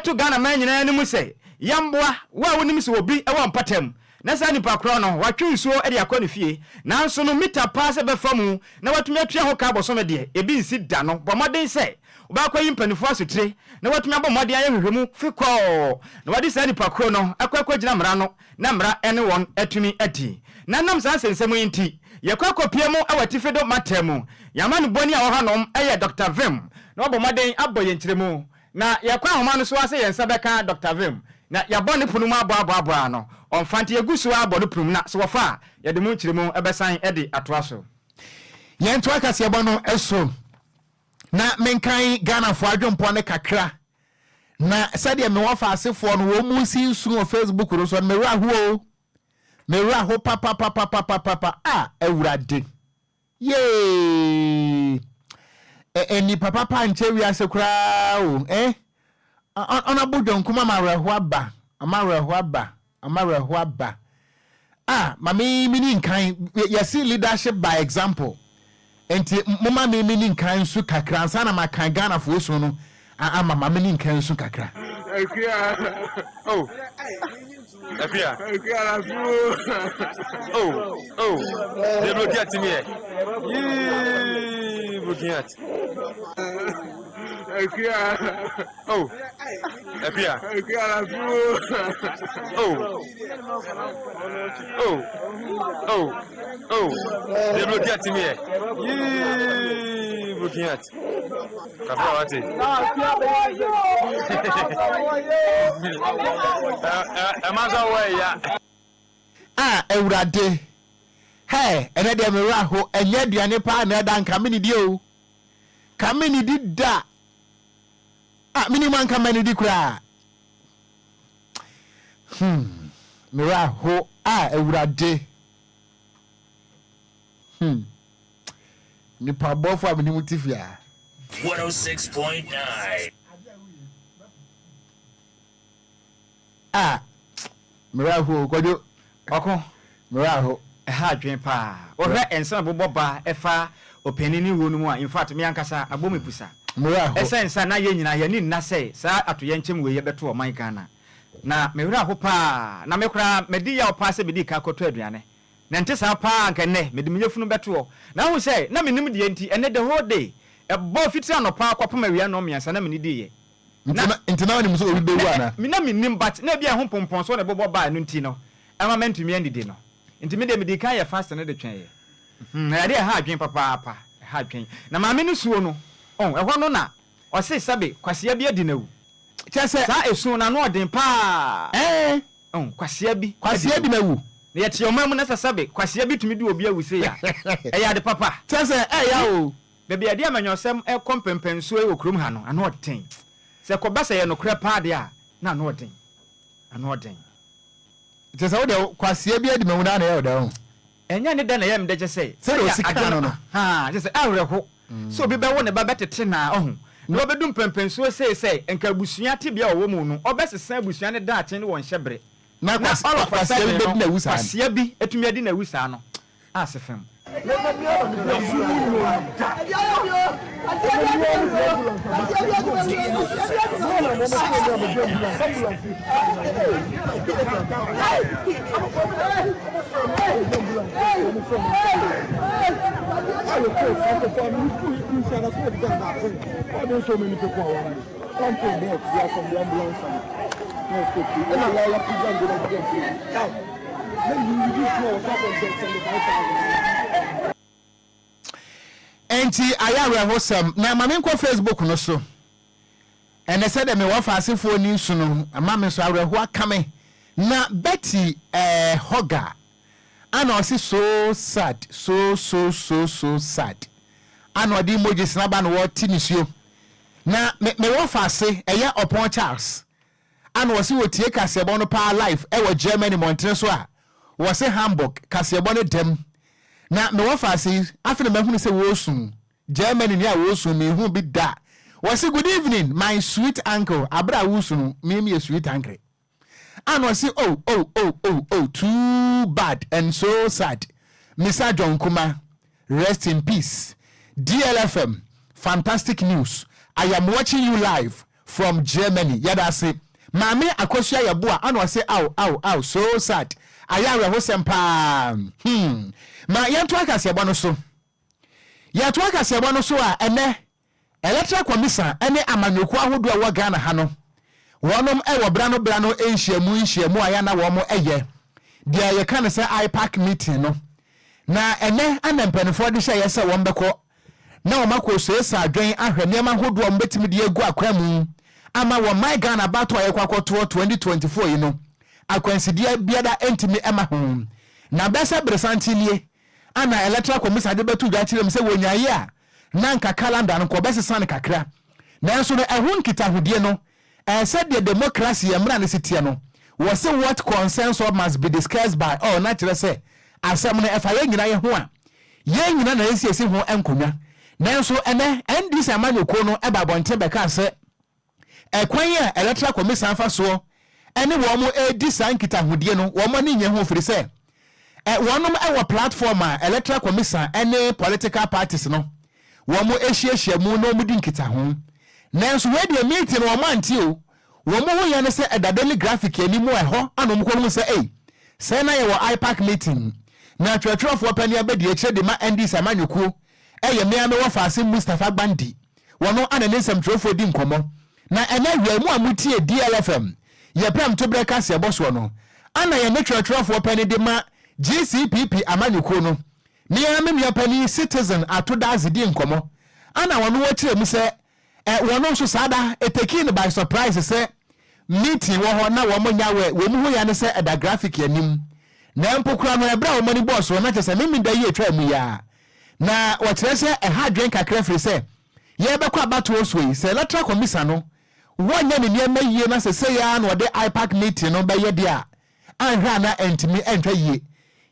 to Ghana man nyinaa anim sɛ yɛmmoa wo a wonim sɛ obi wɔ mpɔtam na saa nipa korɔ no watwe nsuo de akɔ ne fie nanso no mita paa sɛ bɛfa mu na watumi atua ho ka bosome deɛ ebi nsi da no bɔ mmɔden sɛ wobɛakɔyi mpanimfoɔ asotire na watumi abɔ mmɔden ayɛ nhwehwɛmu fekɔɔ na wade saa nipa korɔ no akɔ akɔgyina mmara ano na mmara ne wɔn atumi adi. Na ɛnam saa nsɛnsɛm yi nti, yɛkɔ akɔpue mu wɔ atifi do mantam mu. Yɛn amanebɔni a ɔwɔ hɔnom yɛ Dɔkta Vim, na wabɔ mmɔden abɔ yɛn nkyerɛmu. Na yɛkɔ ahoma no so ara sɛ yɛn nsa bɛka Dɔkta Vim, na yɛabɔ ne pono mu aboaboaboa ano. Ɔmfa nti yɛgu so ara bɔ no pono mu, na sɛ wɔfa a, yɛde mu nkyerɛmu bɛsan de atoa so. Yɛntoa kaseɛbɔ no so na menkan Ghanafoɔ adwempɔ no kakra. Na sɛdeɛ me wɔfa asefoɔ no wɔn mu si nsu wɔ Facebook no so no, me werɛ aho o. Me werɛ aho papapapapapa a Awurade. Yee! Nnipa papa nkyɛ wiase koraa o. Eh? Ɔnabo dwonkum ama awerɛho aba. Ama awerɛho aba. Ama awerɛho aba. Ah, ma me mini nkan. Yɛse leadership by example. Nti moma me mini nkan nsu kakra ansa na makan Ghanafoɔ su no ama ma mini nkan nsu kakra. Akua, oh, Akua, Akua na su, oh, oh, de broken heart mi yɛ, yee, broken heart. Akua, oh. Afia. Oh. Oh. Oh. Oh. Deɛ broken heart mi yɛ. Yee broken heart. Kafra wate. Ɛma sɛ wɔ ɛya. Ah Awurade, hey, ɛnɛ deɛ me werɛ aho, ɛnyɛ aduane paa na ɛda nka me nidi o, ka me nidi da. Ah, menim anka manidi koraa. Hmm, me werɛ aho a Awurade. Hmm, nipa bɔfo a menim te fie a. 106.9. Ah, me werɛ aho o, Kwadwo. Ɔko. Me werɛ aho. Ɛha adwene paa. Wohwɛ nsɛm a ɛbobɔ ba ɛfa ɔpanin no wuo no mu a, in fact, me ankasa abɔ me pusa. Me werɛ aho. Ɛsɛn sɛ na yɛn nyinaa yɛn ani nna sɛ saa atoyɛnkyɛm wei bɛto ɔman Ghana. Na me werɛ aho paa. Na me koraa madi yaw paa sɛ medii kan kɔtɔ aduane. Na ɛnte saa paa a anka ɛnnɛ mede me yafunu bɛto hɔ. Na wohu sɛ na mennim deɛ nti, ɛnnɛ the whole day, ɛbɔ fitiri anɔpa kɔpem awia nnɔnmiɛnsa na mennidiiɛ. Nti na nti na wonim sɛ obi bɛwu anaa? Na mennim but na ebia ɛho mpɔmpɔnsoɔ na ɛbobɔ baa ɛno nti no ɛma mantumi annidi no. Nti me deɛ medii kan yɛ fasting no de twɛneeɛ. Hmm ɛyɛ adeɛ a ɛha adwene papaapa, ɛha adwene. Na maame no suo no, oh ɛhɔ no na ɔse sɛbe kwasea bi adi no awu. Kyerɛ sɛ. Saa esu no ano ɔden paa. Ɛɛ. Oh kwasea bi Kwasea adi no awu. Na yɛte ɔman mu na sɛ sɛbe kwasea bi tumi di obi awu sei a, ɛyɛ ade papa. Kyerɛ sɛ ɛɛya o. Baabi a yɛde amanyɔsɛm rekɔ mpɛnpɛnsoɔ yi wɔ kurom ha no, ano ɔden. Sɛ ɛkɔba sɛ ɛyɛ nokorɛ paa deɛ a, na ano ɔden. Ano ɔden. Kyerɛ sɛ wo deɛ kwasea bi adi m'awu no ara na ɛyɛ wo dɛ ho. Ɛnyɛ ne dɛ na ɛyɛ me dɛ kyerɛ sɛ. Sɛdeɛ ɔsi kaa no no. Ahaa, kyerɛ sɛ awerɛho sɛ obi bɛwo ne ba bɛtete no ara, ɔho, na wabɛdu mpɛnpɛnsoɔ sei sɛ nka abusua tebea a ɔwɔ mu no, ɔbɛsesa abusua no daakye ne wɔn hyɛberɛ. Na all of a sudden no, kwasea bi atumi adi no awu saa no. Ase fam. Enti ayɛ awerɛhosɛm. Na ma menkɔ Facebook no so. Ɛnɛ sɛdeɛ mewɔ faasefoɔ ni nso no, ama me nso awerɛhoɔ aka me. Na Betty eh, Hoggar, ana ɔse so sad, so so so so sad. Ana ɔde emojis no aba na wɔte nisuo. Na me mewɔ faase, ɛyɛ Ɔpɔn Charles. Ana ɔse ɔtie kaseɛbɔ no paa live ɛwɔ Germany mmɔntene so a wɔse Hamburg kaseɛbɔ no dɛm. Na mewɔ faase yi, afe na mahunu sɛ wɔresu. Germany ni a wɔresu menhuu bi da. Wɔse good evening my sweet uncle, aberɛ a woresu no me meyɛ sweet uncle. Ana ɔse oh oh oh oh oh too bad and so sad Misa John Kuma rest in peace DLFM fantastic news I am watching you live from Germany yɛda ase Maame Akosua Yeboah ana ɔse aw aw aw so sad ayɛ awerɛhosɛm paa hmm ma yɛntoa kaseɛbɔ no so Yɛtoa kaseɛbɔ no so a ɛnɛ Electoral Commission ne amanyɔkuo ahodoɔ a ɛwɔ Ghana ha no, wɔnom wɔ berɛ ano berɛ ano nhyiamu nhyiamu a yɛ na wɔn yɛ, deɛ yɛka no sɛ IPAC meeting no. Na ɛnɛ ana mpanimfoɔ de hyɛeɛ sɛ wɔn bɛkɔ na wɔn akɔ suasua adwen ahwɛ nneɛma ahodoɔ a wɔn bɛtumi de agu akwan mu ama wɔn man Ghana abatoɔ a yɛkɔ akɔtoɔ 2024 yi no, akwansideɛ biara ntumi mma ho. Na bɛsɛ beresanten nie ana Electoral Commission de bɛto dwa akyerɛ mu sɛ wɔnyaeɛ a na anka calendar no nka wɔbɛsesa no kakra. Nanso no ɛho nkitahodie no, ɛɛ sɛdeɛ democracy yɛn mmara no si teɛ no, wɔse what concerns all must be discussed by all na kyerɛ sɛ asɛm no ɛfa yɛn nyinaa yɛ ho a, yɛn nyinaa na yɛsiesie ho nkonnwa. Nanso ɛnnɛ NDC amanyɔkuo no ba abɔnten bɛkaa sɛ Ɛkwan a Electoral Commisan fa soɔ ne wɔn redi saa nkitahodie no, wɔn ani nnye ho firi sɛ wɔnom wɔ platform a Electoral Commisan ne political parties no wɔn hyiahyia mu na wɔn di nkitaho. Nanso wei deɛ meeting no wɔn ante o, wɔn hu yɛ ne sɛ ɛda Daily Graphic anim a ɛhɔ ana wɔn kɔhu sɛ ei, sɛɛ na yɛwɔ IPAC meeting na twerɛtwerɛfoɔ panin abɛdi akyire de ma NDC amanyɔkuo ɛyɛ me ara me wɔfaase Mustapha Gbandi. Wɔno ana ne nsɛmtwerɛfoɔ di nkɔmmɔ. Na ɛnɛ awia yi, mo a motie DLFM, yɛ prɛmtoberɛ kaseɛbɔ soɔ no, ana yɛne twerɛtwerɛfoɔ panin de ma GCPP amanyɔkuo no, me ara me nua panin Citizen Ato Dadzie di nkɔmmɔ. Ana wɔno wɔkyerɛ mu sɛ, ɛ, wɔno nso saa da, ɛtekii no by surprise sɛ meeting wɔ hɔ na wɔn nyɛ aware, wɔn hu ya ne sɛ ɛda graphic anim. Na mpo koraa no, ɛberɛ a wɔn ani bɔɔ soɔ, na kyerɛ sɛ Memenda yi atwaa mu yi ara, Na wɔkyerɛ sɛ ɛha adwene kakra firi sɛ yɛrebɛkɔ abatoɔ soɔ yi, sɛ Electoral Commission no wɔnyɛ ne nneɛma yie na sɛ sei ara na wɔde IPAC meeting no bɛyɛ deɛ a, anhwɛ a na ɛntumi antwa yie.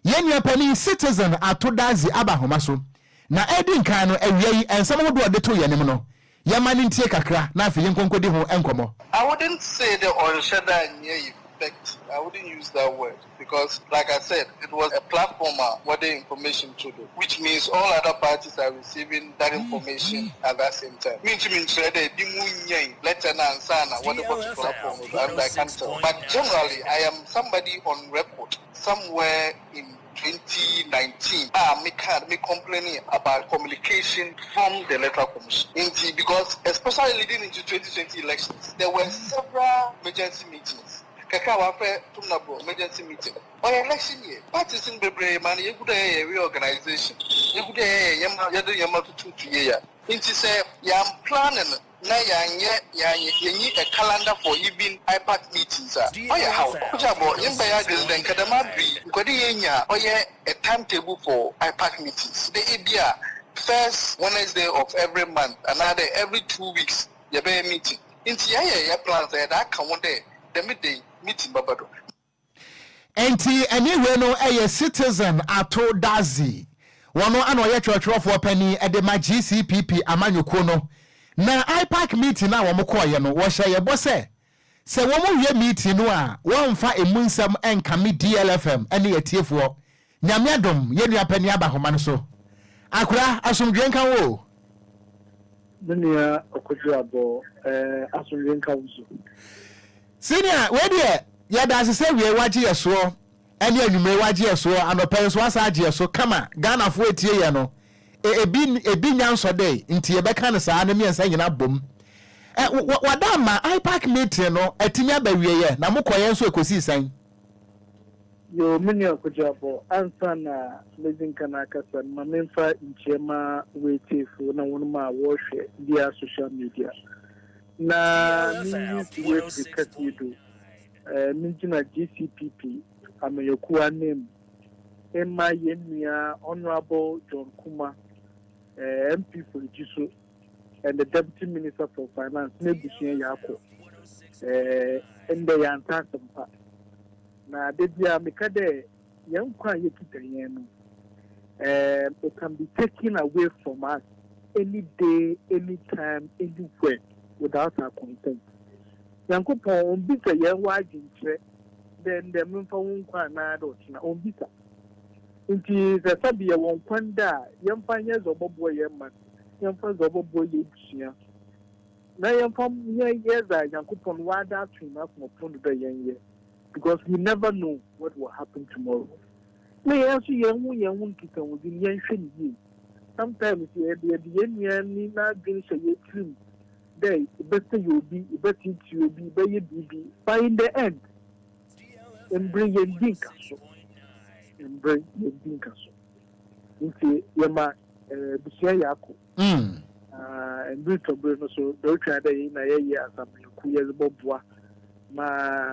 Yɛn nua panin Citizen Ato Dadzie aba ahoma so, na ɛredi nkan no, awia yi nsɛm ahodoɔ a ɔde too yɛn anim no, yɛmma no ntie kakra na afei yɛnkɔ nkɔdi ho nkɔmmɔ. I wouldn't say dɛ ɔnnhyɛ da nnyɛ effective, I wouldn't use that word because like I said it was a platform a wɔde information to do which means all other parties are receiving that information at that same time. Menntumi nnkyerɛ dɛ binom nyae letter no ansaana wɔde bɔto platform no do, I can't tell but generally I am somebody on record somewhere in 2019 a mekãa me complaining about communication from the electoral commission ntsi because especially leading into 2020 elections there were several emergency meetings kakra a wɔafrɛ Tumnabro emergency meeting ɔyɛ election year parties no bebree ma no yegu do yɛyɛ reorganization yegu do yɛyɛ nneɛma yɛde nneɛma tutuutu yie a ntsi sɛ yɛan planning na yɛannyɛ yɛannyɛ yennyi a calendar for even IPAC meetings a, ɔyɛ haw. Ɔkyɛ bɔ yɛmba y'adwen dɛ nka dɛm aber yi nka ɔdɛ yenya a ɔyɛ a time table for IPAC meetings dɛ ebi a first Wednesday of every month anaa dɛ every 2 weeks yɛbɛyɛ meeting. Ntsi yɛayɛ yɛ plans a yɛdze aka ho dɛ dɛm da yi meeting bɛba do. Enti ɛne wei no yɛ Citizen Ato Dadzie. Wɔno ana ɔyɛ twerɛtwerɛfoɔ panin de ma GCPP amanyɔkuo no. Na IPAC meeting no a wɔn kɔeɛ no, wɔhyɛɛ yɛ bɔ sɛ, sɛ wɔn wie meeting no a, wɔmfa ɛmu nsɛm nkame DLFM ne atiefoɔ. Nyame adom, yɛn nua panin aba ahoma no so. Akora, asomdwoeɛ nka wo o. Me nua Ɔkodwo Abɔ, eh, asomdwoeɛ nka wo nso. Senior, wei deɛ, yɛda ase sɛ wiei wagye yɛ soɔ, ɛne anwummere wagye yɛ soɔ, anɔpa yi nso wasan agye yɛ so kama. Ghanafoɔ ɛtie yɛn no, e, ebi, ebi nya nsɔ dɛ, nti yɛbɛka no saa ne mmiɛnsa nyina bom. Ɛ, wada ama IPAC meeting no atumi aba wieɛ, na mokɔeɛ nso ɛkɔsii sɛn? Yoo, me nua Kojo Abor, ansa na medzi nkan akasa no, ma memfa nkyia mma w'etsiefo na hɔn a wɔrohwɛ via social media. Na minyi mfi w'efir kɛse yi do, migyina GCPP amanyɛkuw ananmu mma hɛn nua Honourable John Kumah, MP for Ejisu and the Deputy Minister for Finance n'ebusua yi akɔ. Ndɛ yɛanntse asɛmpa. Na da biara meka dɛ hɛn nkwa a yekitsa hɛn no, it can be taken away from us any day, any time, anywhere without our consent. Nyankopɔn ommbisa hɛn hɔ adwenkyerɛ dɛ ndɛ memfa wo nkwa anaa dɛ ɔkyena, ommbisa. Ntsi sɛ sɛbe yɛwɔ nkwa ndɛ a, yɛmfa nyɛ dza ɔbɔboa hɛn man, yɛmfa dza ɔbɔboa hɛn ebusua, na yɛmfa nyɛ dza Nyankopɔn ɔada ato hɛn akoma pon do dɛ yɛnyɛ. Because we never know what will happen tomorrow. Na yɛn nso yɛn ho yɛn ho nkitahodzi no yɛnhwɛ no yie. Sometimes yɛde yɛde yɛn nua ni n'adwene hyɛ yɛn tirim dɛ ebɛsɛe obi, ebɛtseetsee obi, ebɛyɛ biribi, but in the end, mber yɛnndi nkaso. Mber yɛnndi nkaso. Nti yɛma ebusua yɛ ako. Na mber tɔ ber no so, dɛ otwar dɛ hɛn nyina yɛyɛ asamanyɛkuw yɛdze bɔboa ma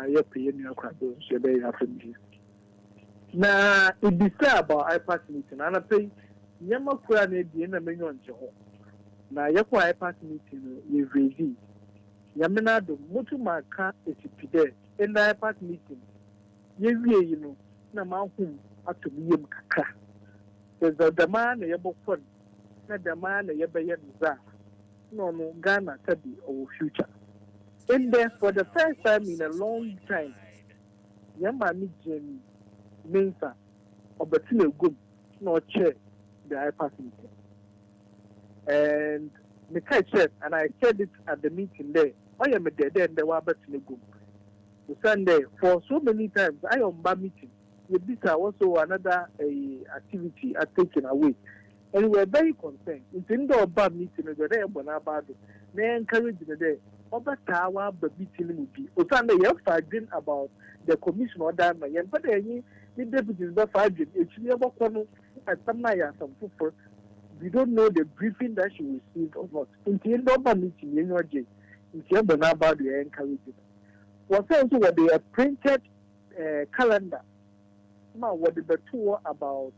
yɛpɛ hɛn nua koraber so yɛbɛyɛ hɛn afamu dze. Na ibisaa about IPAC meeting no, anapa yi, ndzɛmba kor anaa ebien na m'enyiwa nngye ho. Na yɛkɔr IPAC meeting no, yɛredzii. Nyame n'adom, motum akã esi pi dɛ ndɛ IPAC meeting yewiei no, nna m'ahom atɔ me yamu kakra. Sɛ dza dɛm ara na yɛbɔkɔ no, na dɛm ara na yɛbɛyɛ no dze a, nna ɔno Ghana sɛbe ɔwɔ future. Ndɛ for the first time in a long time, hɛn maame Jane Mensah ɔbɛtsena egua mu na ɔkyɛɛ the IPAC meeting. And mekãe kyerɛɛ no and I said it at the meeting dɛ ɔyɛ me dɛ dɛ ndɛ ɔabɛtsena egua mu osiandɛ for so many times ayɛ ɔmmba meeting. Yɛbisa wɔsɛ oh another ɛyi activity a taken away and we were very concerned nti ndɛ ɔba meeting no dɛ ɔdɛ yɛbɔ n'aba do na yɛ encourage no dɛ ɔbɛtaa waba meeting no mu bi osiandɛ yɛfa adwen about the commission ɔda ama yɛmmpɛ dɛ yɛnye ne deputies bɛfa adwen ekyir no yɛbɔkɔ no asɛm no ayɛ asɛm fofor, we don't know the briefing that she received or not nti ndɛ ɔba meeting yɛnyi ɔgye nti yɛbɔ n'aba do yɛ encourage no. Wɔsɛ nso wɔde a printed eh, calendar ma wɔde bɛto hɔ about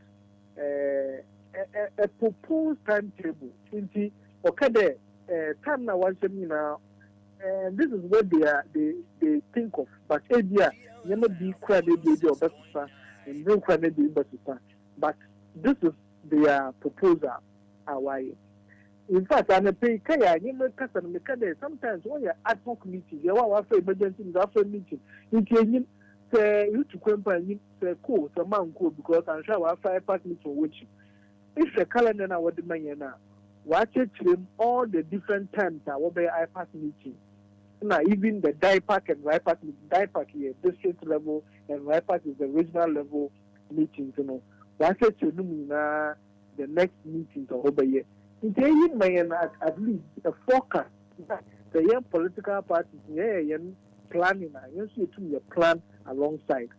eh, a, a proposed timetable. Nti ɔka dɛ eh, time na wɔahyɛ mu nyinaa eh, this is what they are they they think of, but ebi a nneɛma bi kura na ebi a ɔbɛsesa, mmerɛ kura na ebi bɛsesa, but this is their proposal a wɔayɛ. In fact, anɔpa yi, ka yɛ a nye me kasa no, meka dɛ sometimes wɔyɛ ad hoc meeting, yɛwɔ a wɔafrɛ emergency meeting, wɔafrɛ meeting, ntsi ennyim sɛ erutu kwan mpo a ennyim sɛ kɔ o, sɛ mannkɔ o, because annhwɛ a wɔafrɛ IPAC meeting wɔ w'ekyir. Ehwɛ calendar no a wɔdze ma hɛn no a, wɔakyerɛkyerɛ mu all the different times a wɔbɛyɛ IPAC meeting, nna even the DIPAC and RIPAC meeting, DIPAC yɛ district level and RIPAC is the regional level meetings no, wɔakyerɛkyerɛ no mu nyina the next meeting a wɔbɛyɛ. Nti eyi ma yɛn at least a forecast na sɛ yɛn political parties yɛyɛ yɛn planning a, yɛn nso yɛtum yɛ plan alongside.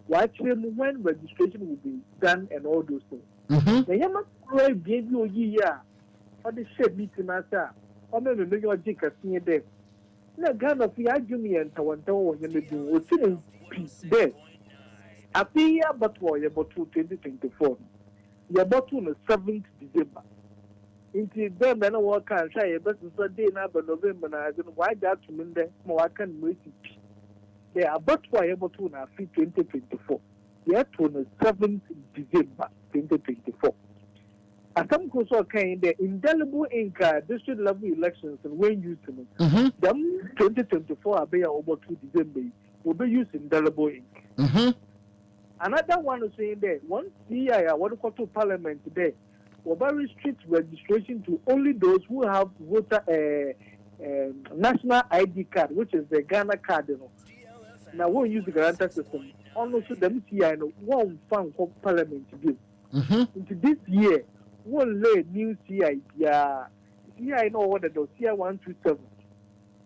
Wɔakyerɛ mu when registration will be done and all those things. Na yɛma koro abien bi oyiyi a ɔde hyɛ meeting ase a ɔma me menya ɔgye kɛse nye dɛ na Ghanafo yɛn adwene mu yɛ ntawɔntawa wɔ nneɛma bi ho. Osi no pi dɛ afe yi abatoɔ a yɛbɔto 2024 no, yɛbɔto no 7th December. Nti dɛ mbrɛ na wɔreka nhwɛ a yɛbɛsesa day no aba November na adze no, wɔagye ato mu ndɛ ma wɔaka no ma esi pi dɛ abatoɔ a yɛbɔto no afe 2024, yɛto no 7th December 2024. Asɛm kor so ɔkae nye dɛ indelible ink a district level elections no woenn use no, dɛm 2024 aber yi a wɔbɔto December yi, wobe use indelible ink. Another one so nye dɛ hɔn CI a wɔdze kɔtoo parliament dɛ wɔbɛ restrict registration to only those who have voter eh, eh, national ID card which is the Ghana card no na won use guarantor system ɔno so dɛm CI no wɔmmfa nnkɔ parliament bio. Ntsi this year wonnlay new CI biara, CI no a ɔwɔ dadaw, CI 127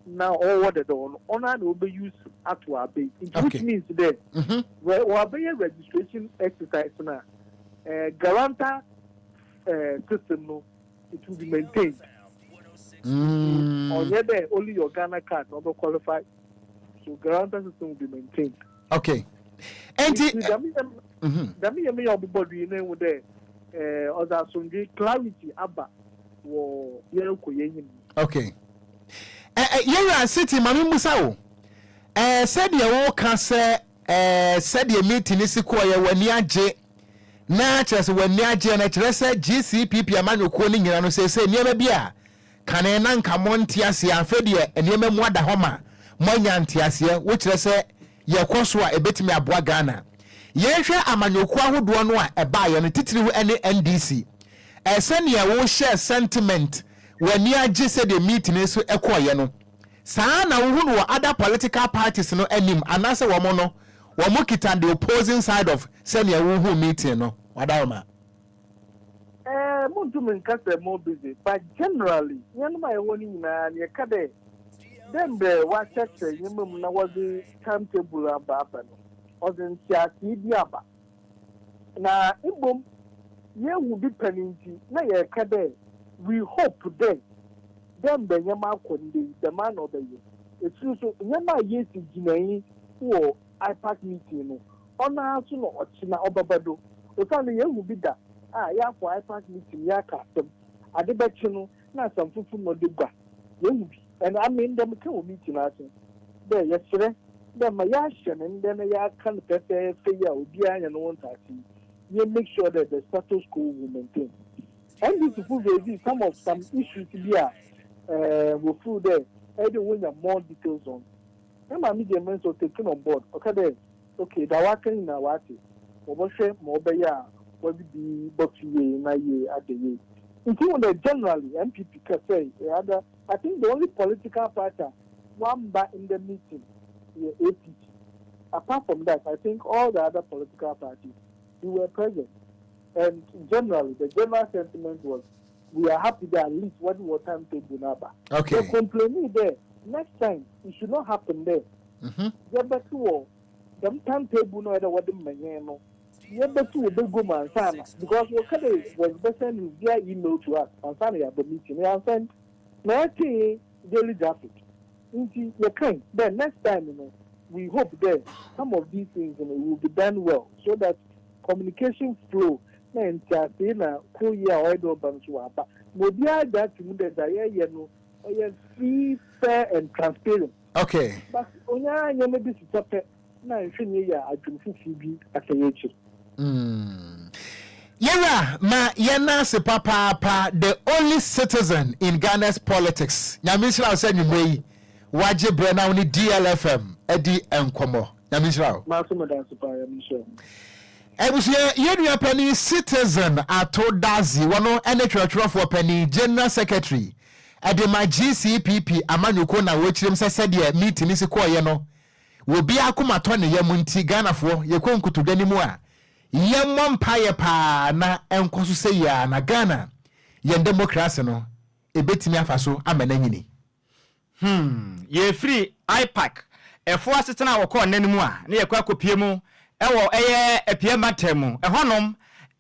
na ɔwɔ dadaw no ɔno ara na wɔbɛ use ato aba yi. Ntsi which means dɛ wɔabɛyɛ registration exercise no a, eh, guarantor eh, system no it will be maintained. Ntsi ɔnnyɛ dɛ only your Ghana card na ɔbɛ qualify, so guarantor system will be maintained. Okay. Enti Ntsi dɛm yɛ dɛm yɛ meyɛ ɔbobɔ do yi na ehu dɛ eh, ɔdze asomdwee, clarity aba wɔ yɛrokɔ y'enyim. Okay. Ɛ ɛ yɛwura City ma me mmusa wo. Ɛ sɛdeɛ woka sɛ ɛ sɛdeɛ meeting no si kɔɔeɛ w'ani agye na kyerɛ sɛ w'ani agyeɛ no kyerɛ sɛ GCPP amanyɔkuo no nyina no seesei nneɛma bi a kane na nka monte aseɛ afei deɛ nneɛma mu ada hɔ ma moanya nteaseɛ wokyerɛ sɛ yɛkɔ so a ɛbɛtumi aboa Ghana. Yɛnhwɛ amanyɔkuo ahodoɔ no a ɛbaeɛ no titiriw ne NDC. Ɛ sɛdeɛ wohyɛɛ sentiment w'ani agye sɛdeɛ meeting no so kɔeɛ no, saa ara na wohu no wɔ other political parties no anim anaasɛ wɔn no wɔn kita the opposing side of sɛdeɛ wohu meeting no? Wadaroma. Eh, munntum nnka sɛ more busy, but generally, hɛnnom a yɛwɔ no nyina no yɛka dɛ, dɛ mbrɛ wɔakyerɛkyerɛ ndzɛmba mu na wɔdze timetable aba aba no, ɔdze ntseasee bi aba. Na mbom yeehu bi pɛn ntsi na yɛreka dɛ we hope dɛ, dɛ mbrɛ ndzɛmba akɔ ndɛ yi, dɛm ara na ɔbɛyɛ. Ekyir so, ndzɛmba a yeesi gyinae wɔ IPAC meeting no, ɔno ara so na ɔkyena ɔbɛba do. Osiandɛ yeehu bi da a yɛakɔ IPAC meeting yɛaka asɛm, adze bɛkye no na asɛm fofor na ɔda gua. Yeehu bi. And ame ndɛ mekã wɔ meeting no ase dɛ yɛserɛ dɛ ma yɛahyɛ no ndɛ na yɛaka no pɛpɛɛfɛ yi a obiara anya no ho ntsease yi, yɛ make sure dɛ the status quo will maintain. NDC fo raisee some of some issues bi a eh, wofeel dɛ ɛyɛ dɛ wonya more details on. Me maame gye me nso taken on board, ɔka dɛ okay dza wɔaka nyina wɔatse, wɔbɔhwɛ ma ɔbɛyɛ a wɔdze bi bɔto yie na yie ada yie. Ntsi ihu dɛ generally NPP kɛsɛe other, I think the only political party a wɔammba ndɛ meeting yɛ APC, apart from that I think all the other political parties we were present and generally the general sentiment was we are happy dɛ at least wɔdze wɔ time table no aba. Yɛ complainee dɛ next time it should not happen dɛ yɛbɛtse wɔ dɛm time table no a ɔyɛ dɛ wɔdze ma hɛn no yɛbɛtse wɔ bagua mu ansaana because wɔka dɛ wɔdze bɛsend no via email to us ansaana yɛaba meeting no yɛannsend na yɛtsee Daily Graphic ntsi yɛkae dɛ next time no we hope dɛ some of these things no will be done well so that communication flow na ntseasee na koryɛ a ɔyɛ dɛ ɔba no so ɔaba ma obiara agye ato mu dɛ dza yɛreyɛ no ɔyɛ free, fair and transparent. But onyaa nneɛma bi sesa pɛ na nhwɛ nea eye a adwene foforo bi asɛe akyiri. Yɛwura ma yɛn ase papaapa the only citizen in Ghana's politics Nyame nhyira wo sɛ anwummerɛ yi wagye berɛ na wo ne DLFM adi nkɔmmɔ Nyame nhyira wo. Maso meda ase paa Nyame nhyira wo. Abusua, yɛn nua panin Citizen Ato Dadzie, wɔno ne twerɛtwerɛfoɔ panin, General Secretary, de ma GCPP amanyɔkuo na wɔkyerɛm sɛ sɛdeɛ meeting no si kɔeɛ no, obiara akoma tɔ ne yam nti Ghanafoɔ yɛkɔ nkotodwe no mu a, yɛmmɔ mpaeɛ paa na ɛnkɔ so sɛyi ara na Ghana yɛn demokrase no ɛbɛtumi afa so ama no anyini. Hmm, yɛfiri IPAC ɛfoɔ asetena a wɔkɔɔ nnɛ no mu a, na yɛkɔ akɔpie mu wɔ ɛyɛ Apia mantam mu. Ɛhɔnom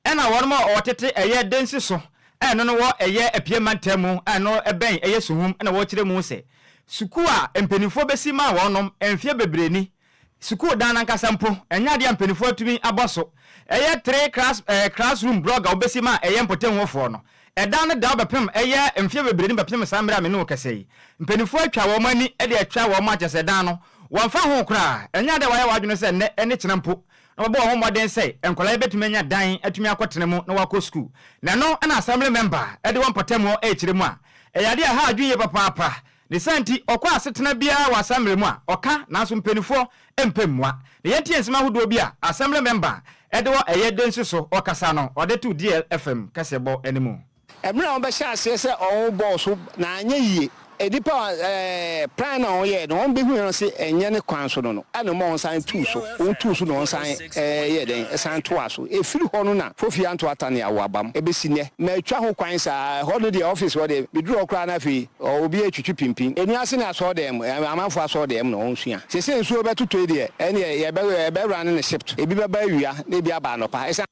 ɛna wɔnom a wɔtete ɛyɛ Densi so a ɛno no wɔ ɛyɛ Apia mantam mu a ɛno ɛbɛn ɛyɛ Suhum na wɔkyerɛ mu sɛ sukuu a mpaninfoɔ bɛsi maa wɔnom mfeɛ bebree ni Sukuu dan no ankasa mpo, ɛnyɛ adeɛ a mpanimfoɔ atumi abɔ so. Ɛyɛ three class eh, classroom blɔg a wɔbɛsi ma ɛyɛ mpɔtammufoɔ no. Ɛdan no da hɔ bɛpem ɛyɛ mfeɛ bebree ni bɛpem saa mmerɛ a me ne wo kasa yi. Mpanimfoɔ atwa wɔn ani de atwa wɔn akyɛ sɛ dan no, wɔmfa ho koraa. Ɛnyɛ adeɛ a wɔayɛ wɔn adwene sɛ nnɛ ne kyena mpo na wɔbɔ wɔn ho mmɔden sɛ nkwadaa yi bɛtumi anya dan atumi akɔtena mu na wɔakɔ sukuu. Na ɛno na assembly member de wɔ mpɔtam hɔ rekyerɛ mu a, ɛyɛ adeɛ a ɛha adwene yie papaapa. Ne saa nti, ɔkɔ asetena biara wɔ asammere mu a, ɔka, nanso mpaninfoɔ mpɛ mmua. Na yɛntie nsɛm ahodoɔ bi a Assembly member de wɔ ɛyɛ densi so ɔkasa no ɔde too DLFM kaseɛbɔ no mu. Mmerɛ a wɔbɛhyɛ aseɛ sɛ wɔrebɔ so na anyɛ yie, nnipa a plan no a wɔyɛɛ no wɔn bɛhuiɛ no se ɛnyɛ ne kwan so no no, ɛna wɔma wɔn san tuu so, wɔn tuu so na wɔn san yɛɛ dɛn, san toaa so. Ɛfiri hɔ no na Fofi Anto Atta ne Awo abam ɛbɛsi nnɛ. Matwa ho kwan saa, ɛhɔ no deɛ office hɔ deɛ meduru hɔ koraa no afei obi retwitwi pimpin. Ɛni ase ne asɔɔdɛm mu, amanfoɔ asɔɔdɛm mu na wɔn sua. Seesei nsuo bɛtotɔ yi deɛ ɛnneɛ yɛbɛ yɛbɛ run ne shift, ebi bɛba awia na ebi aba anɔpa ɛsiane.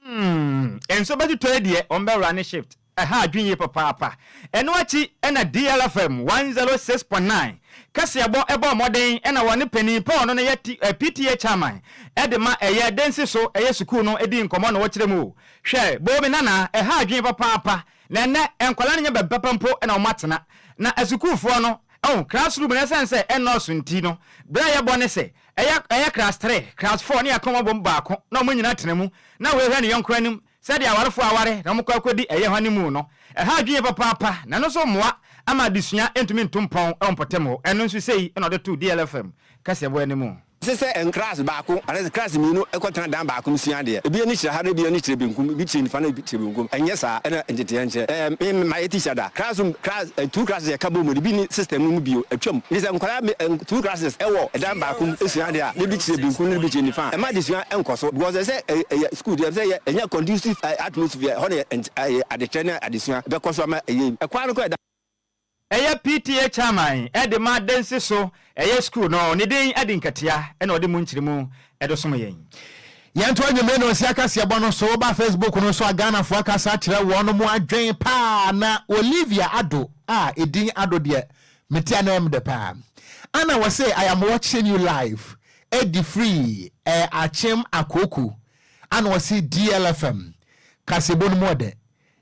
Hmm, nsuo bɛtotɔ yi deɛ wɔn bɛ run ne shift. Ɛha adwene yie papaapa. Ɛno akyi na DLFM 106.9 kaseɛbɔ bɔɔ mmɔden na wɔne panin pa a ɔno no yɛ PTA chairman de ma ɛyɛ Densi so ɛyɛ sukuu no dii nkɔmmɔ na wɔkyerɛ mu o. Hwɛ, boo me nana, ɛha adwene papaapa. Na ɛnnɛ nkwadaa no nyɛ baabi papa mpo na wɔatena. Na asukuufoɔ no, oh, classroom no ɛsiane sɛ ɛnnɔɔso nti no, berɛ a yɛbɔ ne sɛ ɛyɛ ɛyɛ class three, class four ne yɛaka wɔn abom baako na wɔn nyinaa tena mu na wei hwɛ ne yɔnko anim Sɛdeɛ awarefoɔ aware na wɔkɔ akɔdi ɛyɛ hɔ anim no, ɛha adwene yie papaapa, na ɛno nso mmoa ama adesua ntumi ntu mpɔn wɔ mpɔtam hɔ. Ɛno nso sei na ɔde too DLFM kaseɛbɔ anim. Ɛsɛ sɛ klass baako anaasɛ klass mmienu kɔtena dan baako mu sua adeɛ. Ebi ani kyerɛ ha na ebi ani kyerɛ benkum, ebi kyerɛ nifa na ebi kyerɛ benkum. Ɛnyɛ saa na nteteeɛ nkyerɛ. Ɛɛ, me mayɛ teacher da. Classroom, class, two classes a yɛka bom no, ebi nni system no mu bio, atwam. Nti sɛ nkwadaa me, two classes wɔ dan baako mu sua adeɛ a, na ebi kyerɛ benkum na ebi kyerɛ nifa a, ɛmma adesua nkɔ so because ɛsɛ sɛ ɛyɛ school deɛ, ɛsɛ sɛ yɛnya conducive atmosphere, ɛhɔ na yɛ adekyerɛ ne adesua bɛkɔ so ama ɛyɛ. Ɛkwan no kɔ ɛda. Ɛyɛ PTA chairman de ma Densi so ɛyɛ school no, ne din de Nkatia na ɔde mu nkyeremu de som yɛn. Yɛnto anwummere no nsia kaseɛbɔ no so. Woba Facebook no so a, Ghanafoɔ akasa akyerɛ wɔn mo adwen paa na Olivia Addo a edin Addo deɛ mete a na ɛyɛ me dɛ paa. Ana wɔse I am watching you live ɛdi firi eh, Akyem Akoku. Ana wɔse DLFM kaseɛbɔ no mu ɔdɛ.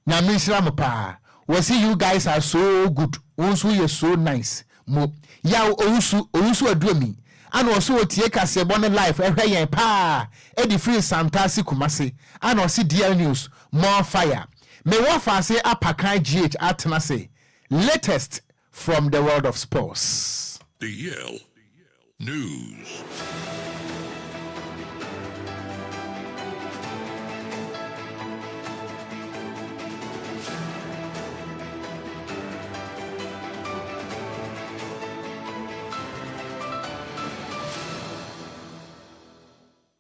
Nyame nhyira mo paa. Wɔse you guys are so good wo nso woyɛ so nice mo Yaw Owusu Owusu Aduomi ana ɔse otie kaseɛbɔ no live ɛhwɛ yɛn paa ɛde firi Santase Kumase ana ɔse DL News more fire Me wɔfaase Apakan GH atena se latest from the world of sports. DL News.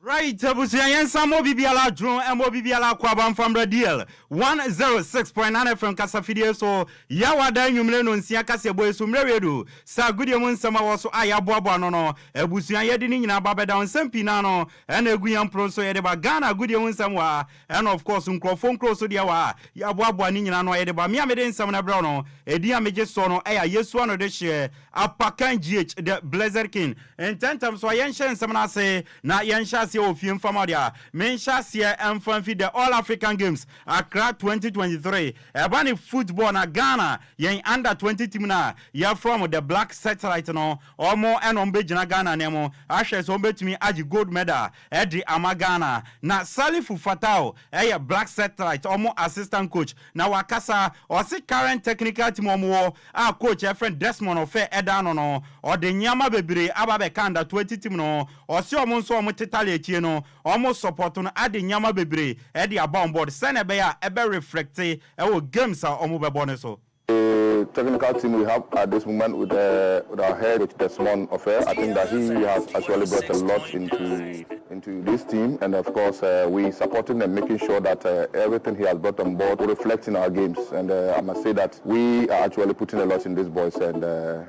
Right abusua yɛn nsa mmɔ obibiara adwono ɛmmɔ obibiara akwaaba mfa mmra DL 106.9 FM kasafidie so Yawada anwummere nonsia kaseɛbɔ yi so mmerɛ wie du sɛ agodie mu nsɛm a ɛwɔ so a yɛaboaboa ano no abusua yɛde ne nyinaa ba bɛda wo nsɛm pii naa no ɛna ɛgu yɛn mpono so yɛde ba Ghana agodie ho nsɛm wɔ ha ɛna of course nkurɔfoɔ nkuro so deɛ wɔ ha yɛaboaboa ne nyinaa ano a yɛde ba me a mede nsɛm no brɛ wo no ɛdin a megye soɔ no ɛyɛ Ayesu Anodehyeɛ Apakan GH the Blessed King Ntɛntɛm so a yɛnhyɛ nsɛm no ase na yɛnhyɛ aseɛ wɔ fie mfa ma deɛ a menhyɛ aseɛ mfa mfi The All African Games Accra 2023 ɛba ne football na Ghana yɛn under 20 team no a yɛfrɛ wɔn The Black Satellite no wɔn na wɔn bɛgyina Ghana nan mu ahwɛ sɛ wɔn bɛtumi agye gold medal de ama Ghana na Salifu Fatau yɛ Black Satellite wɔn assistant coach Na wakasa, ɔse current technical team a wɔwɔ a coach a yɛfrɛ no Desmond Ofei da ano no, ɔde nneɛma bebree aba abɛka under 20 team no ho. Ɔse wɔn nso a wɔte tally akyie no, wɔn support no ade nneɛma bebree de aba on board sɛnea ɛbɛyɛ a ɛbɛ reflect wɔ games a wɔbɛbɔ no so. The technical team we have at this moment with, uh, with our head coach Desmond Ofei, I think that he has actually brought a lot into into this team, and of course uh, we supporting and making sure that uh, everything he has brought on board will reflect in our games. And uh, I must say that we are actually putting a lot in these boys, and uh,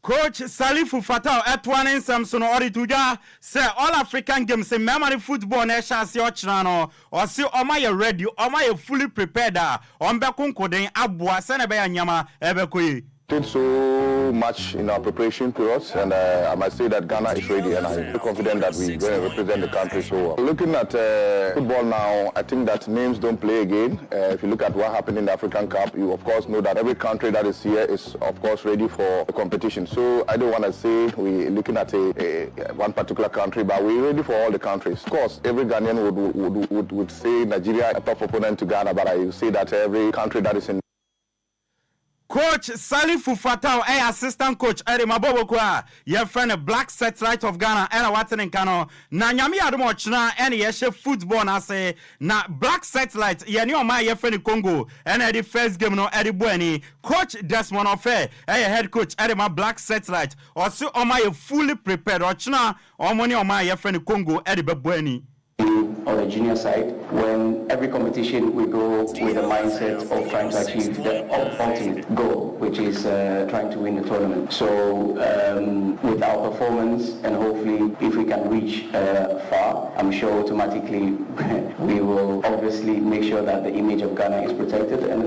Coach Salifu Fatau ɛtoa ne nsɛm so no ɔde to dwa sɛ All African Games mmarima no football no ɛhyɛ aseɛ ɔkyena no ɔse ɔmo ayɛ ready ɔmo ayɛ fully prepared a ɔmo bɛko nkoden aboa sɛnea ɛbɛyɛ a nneɛma ɛbɛkɔ yie. Did so much in our preparation periods and uh, I must say that Ghana is ready and I'm confident that we're going to represent the country so well. Looking at uh, football now, I think that names don't play again. Uh, if you look at what happened in the African Cup, you of course know that every country that is here is of course ready for the competition. So I don't want to say we're looking at a, a, one particular country, but we're ready for all the countries. Of course, every Ghanaian would, would, would, would say Nigeria a tough opponent to Ghana, but I say that every country that is in Coach Salifu Fatau yɛ assistant coach de ma bɔbɔkuo a yɛfrɛ no Black Satellite of Ghana ɛna wate ne nka no. Na Nyame yɛ adom a ɔkyena ɛna yɛhyɛ football no ase. Na Black Satellite yɛne ɔman a yɛfrɛ no Congo ɛna ɛde first game no ɛde bɔ ani. Coach Desmond Ofei ɛyɛ head coach de ma Black Satellite. Ɔse ɔmo ayɛ fully prepared ɔkyena ɔmo ne ɔman a yɛfrɛ no Congo ɛde bɛbɔ ani. On the junior side, when every competition we go with the mindset of trying to achieve the ultimate goal, which is trying to win the tournament. So with our performance and hopefully if we can reach far, I'm sure automatically we will obviously make sure that the image of Ghana is protected. And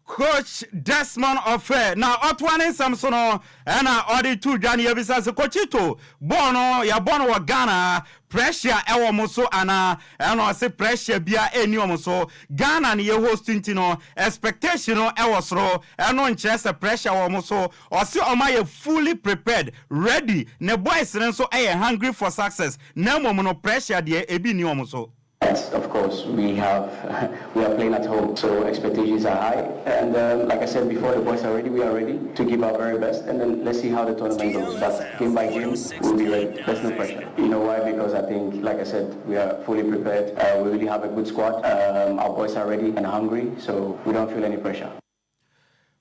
Coach Desmond Ofei na ɔtoa ne nsɛm so no ɛna ɔde to dwa no. Yɛbisa sɛ Coachito, bɔɔl no yɛbɔ no wɔ Ghana, pressure ɛwɔ mo so anaa? Ɛna ɔse pressure bia ɛnni ɔmo so. Ghana ne yɛ host nti no expectation no ɛwɔ soro, ɛno nkyerɛ sɛ pressure wɔ mo so. Ɔse ɔmo ayɛ fully prepared, ready, ne boys no nso ɛyɛ hungry for success, na mmom no pressure deɛ ebi nni ɔmo so. Yes, of course, we are playing at home, so expectations are high. And like I said before, the boys are ready. We are ready to give our very best, and then let's see how the tournament goes. But game by game, we'll be ready. There's no pressure. You know why? Because I think, like I said, we are fully prepared. We really have a good squad. Our boys are ready and hungry, so we don't feel any pressure.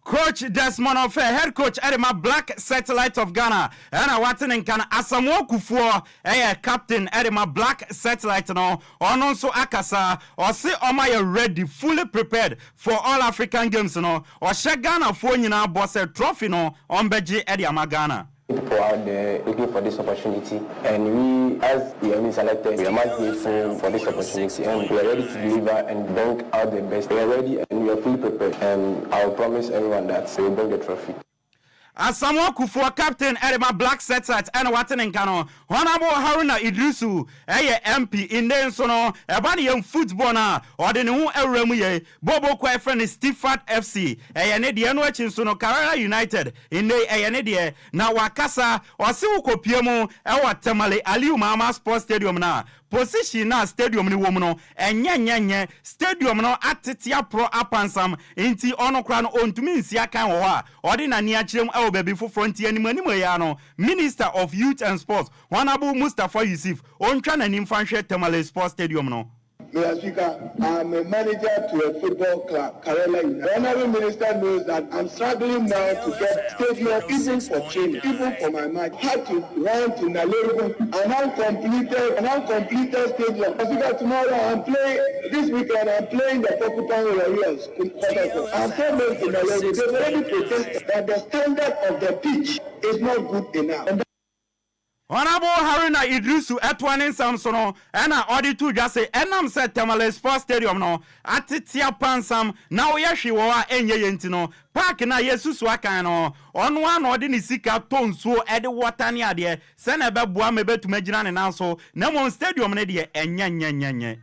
Coach Desmond Ofei, head coach ɛde ma Black Satellite of Ghana, ɛna wate ne nka no. Asamoah Kufuor ɛyɛ captain ɛde ma Black Satellite no, ɔno nso akasa. Ɔse ɔma yɛ ready, fully prepared for All African Games no. Ɔhyɛ Ghanafoɔ nyinaa bɔ sɛ trophy no ɔmbɛgye ɛde ama Ghana. People out there looking for this opportunity, and we, as we have been selected, we are much grateful for this opportunity, and we are ready to deliver and bring out the best. We are ready and we are fully prepared, and I will promise everyone that we will bring the trophy. Asamoah Kufuor, captain ɛde ma Black Satellite, ɛna wate ne nka no. Honourable Haruna Idrisu ɛyɛ MP nne nso no ɛba ne yɛn football no a ɔde ne ho awura mu yɛ bobo kɔ ɛfrɛ no Stifat FC, ɛyɛ ne deɛ no. Akyi nso no Karela United nne ɛyɛ ne deɛ, na wakasa. Ɔse wokɔpie mu ɛwɔ Tamale Aliu Mahama Sports Stadium no a, position na stadium no wɔ mu no ɛnyɛ nyɛ nyɛ. Stadium no atete aporɔ apansam, nti ɔno koraa no ɔntumi nsi akan wɔ hɔ a ɔde n'ani akyerɛ mu ɛwɔ baabi foforɔ. Nti anim anim yɛ no, Minister of Youth and Sports, Honourable Mustapha Yusuf, ɔntwa n'anim fa nhwɛ Tamale Sports Stadium no. Mr. Speaker, I'm a manager to a football club, Karela United. The Honorable Minister knows that I'm struggling now to get stadium even for training, even for my match. Had to run to Nalerigu, an uncompleted stadium. Mr. Speaker, tomorrow I'm playing, this weekend I'm playing the Porcupine Warriors. I'm so to Nalerigu. They've already protested that the standard of the pitch is not good enough. Honourable Haruna Idrisu ɛtoa ne nsɛm so no ɛna ɔde to dwa sɛ ɛnam sɛ Tamale Sports Stadium no atete apansam na woyɛ hwee wɔ hɔ a ɛnyɛ yɛ nti no, park no a yɛsusu akan no, ɔno a na ɔde ne sika tɔ nsuo ɛde wɔta ne adeɛ sɛna ɛbɛboa ma ɛbɛtumi agyina ne nan so, na mmom stadium no deɛ ɛnyɛ nyɛ nyɛ nyɛ.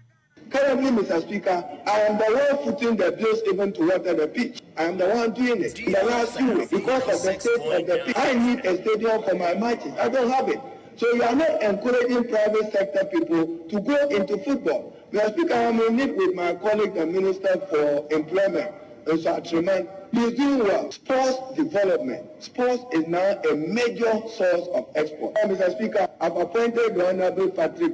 Currently, Mr. Speaker, I am the one footing the bills even to water the pitch. I am the one doing it in the last 2 weeks because of the state of the pitch. I need a stadium for my matches. I don't have it. So you are not encouraging private sector people to go into football. Mr. Speaker, I am meet with my colleague, the Minister for Employment, Nsoatreman. He's doing well. Sports development. Sports is now a major source of export. Mr. Speaker, I've appointed the Honorable Patrick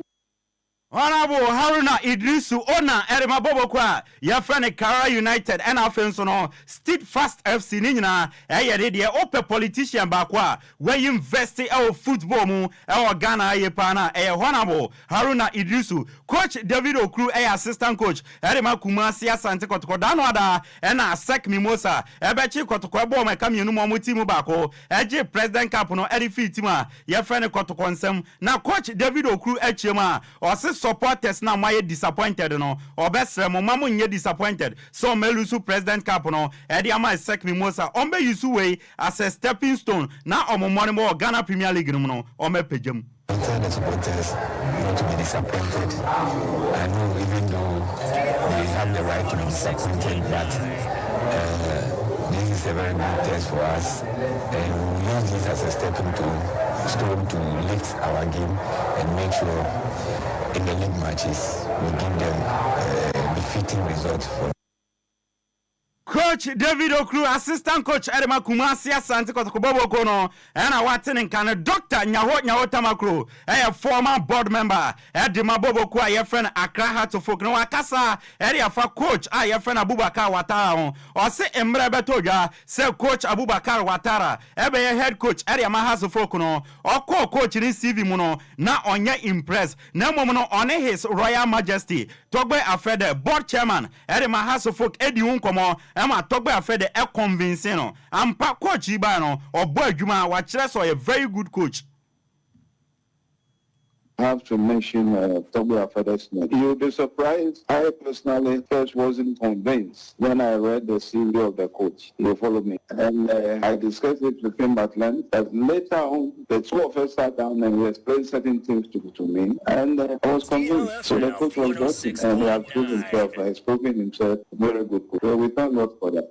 Honorable Haruna Idrisu ona ɛrema bɔbɔkɔ a yɛfrɛ no Karela United, ɛna afei nso no Steadfast FC ne nyinaa ɛyɛ de deɛ wopɛ politician baako a wɔyi invest ɛwɔ football mu ɛwɔ Ghana ayɛ paa no a ɛyɛ Honorable Haruna Idrisu. Coach David Okuru ɛyɛ assistant coach ɛrema Kumasi Asante Kɔtɔkɔ. Dano ada ɛna ASEC Mimosa ɛbɛkye Kɔtɔkɔ ɛbɔ ɔmo ɛka mmienu mu, ɔmo team baako ɛgye President Cup no ɛde fii team a yɛfrɛ no Kɔtɔkɔ nsɛm. Na coach David Okuru akyia mu a ɔse supporters na moayɛ disappointed no, ɔbɛsrɛ mo ma mo nyɛ disappointed sɛ ɔma lose President Cup no ɛde ama ASEC Mimosa. Ɔmbɛyi so wei as a stepping stone na ɔmo mmɔ no wɔ Ghana Premier League no mu no ɔmɛpagya mu. Tell the supporters not to be disappointed. I know even though they have the right to be disappointed, but this is a very good test for us, and we use this as a stepping stone to lift our game and make sure in the league matches we give them befitting results for. Coach David Okru, assistant coach de ma Kumasi Asante Kotoko Boboko no na wate ne nka no. Doctor Nyaho Nyaho Tamaklo yɛ former board member de ma Boboko a yɛfrɛ no Accra Hearts of Oak no. Wakasa de afa coach a yɛfrɛ no Abubakar Watara ho. Ɔse mmerɛ bɛtɔ dwa sɛ coach Abubakar Watara bɛyɛ head coach de ama Hearts of Oak no, ɔkɔɔ coach no CV mu no na ɔnyɛ impressed na mmom no ɔne His Royal Majesty Togbe Afede, board chairman de ma Hearts of Oak di ho nkɔmmɔ ma Togbe Afede convince no. Ampa coach yi bae no ɔbɔ adwuma, wakyerɛ sɛ ɔyɛ very good coach. Have to mention Togbe Afede's name. You'll be surprised, I personally first wasn't convinced when I read the CV of the coach. You follow me? And I discussed it with him at length, but later on, the two of us sat down and he explained certain things to, to me, and I was convinced. So the coach was brought in, and he has proved himself, he has proven himself a very good coach. So we thank God for that.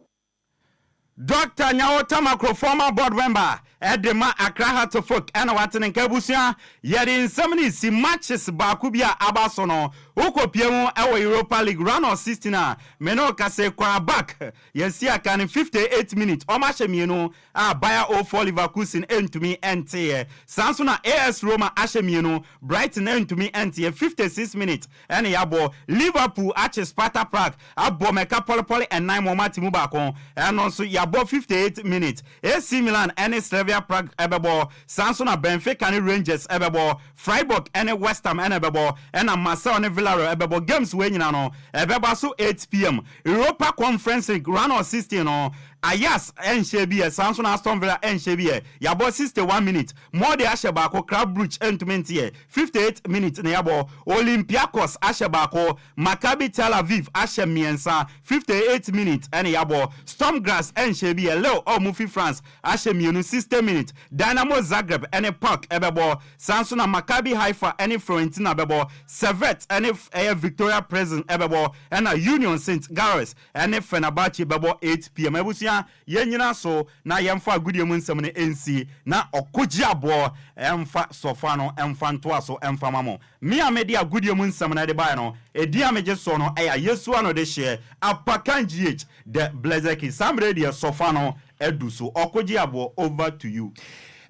Doctor Nyawo Tamaklo, former board member de ma Accra Hearts of Oak na wate ne nka. Abusua, yɛde nsɛm no resi matches baako bi a aba so no, wokɔpie mu wɔ Europa League round of 16 a, me ne wo kasa yi, Qarabag yɛasi aka no 58 minutes, wɔahyɛ mmienu a Bayer 04 Leverkusen ntumi nteeɛ. Saa nso na AS Roma ahyɛ mmienu, Brighton ntumi nteeɛ, 56 minutes na yɛabɔ. Liverpool akye Sparta Prague abɔ mɛka pɔlepɔle nnan ma wɔate mu baako, ɛno nso yɛabɔ 58 minutes. AC Milan ne Slavia Prague bɛbɔ, saa nso na Benfica ne Rangers bɛbɔ, Freiburg ne West Ham na ɛbɛbɔ, ɛna Marseille ne Villarreal bɛbɔ. Games wei nyinaa no, ɛbɛba so 8pm. Europa Conference League round of 16 no, Ajax nhyɛ bi ɛ, saa nso na Aston Villa nhyɛ bi ɛ. Yɛabɔ 61 minutes, Molde ahyɛ baako, Club Brugge ntumi nte ɛ. 58 minutes na yɛabɔ, Olympiacos ahyɛ baako, Maccabi Tel Aviv ahyɛ mmiɛnsa, 58 minutes na yɛabɔ, Sturm Graz nhyɛ bi ɛ, Lille a wɔfi France ahyɛ mmienu, 60 minutes, Dynamo Zagreb ne PAOK bɛbɔ, saa nso na Maccabi Haifa ne Fiorentina bɛbɔ, Servette ne ɛyɛ Viktoria Plzen bɛbɔ, ɛna Union Saint Gilloise ne Fenerbahce bɛbɔ 8pm. Abusua, yɛnnyina so na yɛmfa agodie mu nsɛm no nsi na ɔkogye aboɔ mfa sɔfa no mfa ntoa so mfa ma mo. Me a mede agodie mu nsɛm no de baeɛ no, edin a megye soɔ no yɛ Ayesu ano de hyeɛ Apakan GH The Blessed King. Saa mmerɛ yi deɛ sɔfa no adu so. Ɔkogye aboɔ, over to you.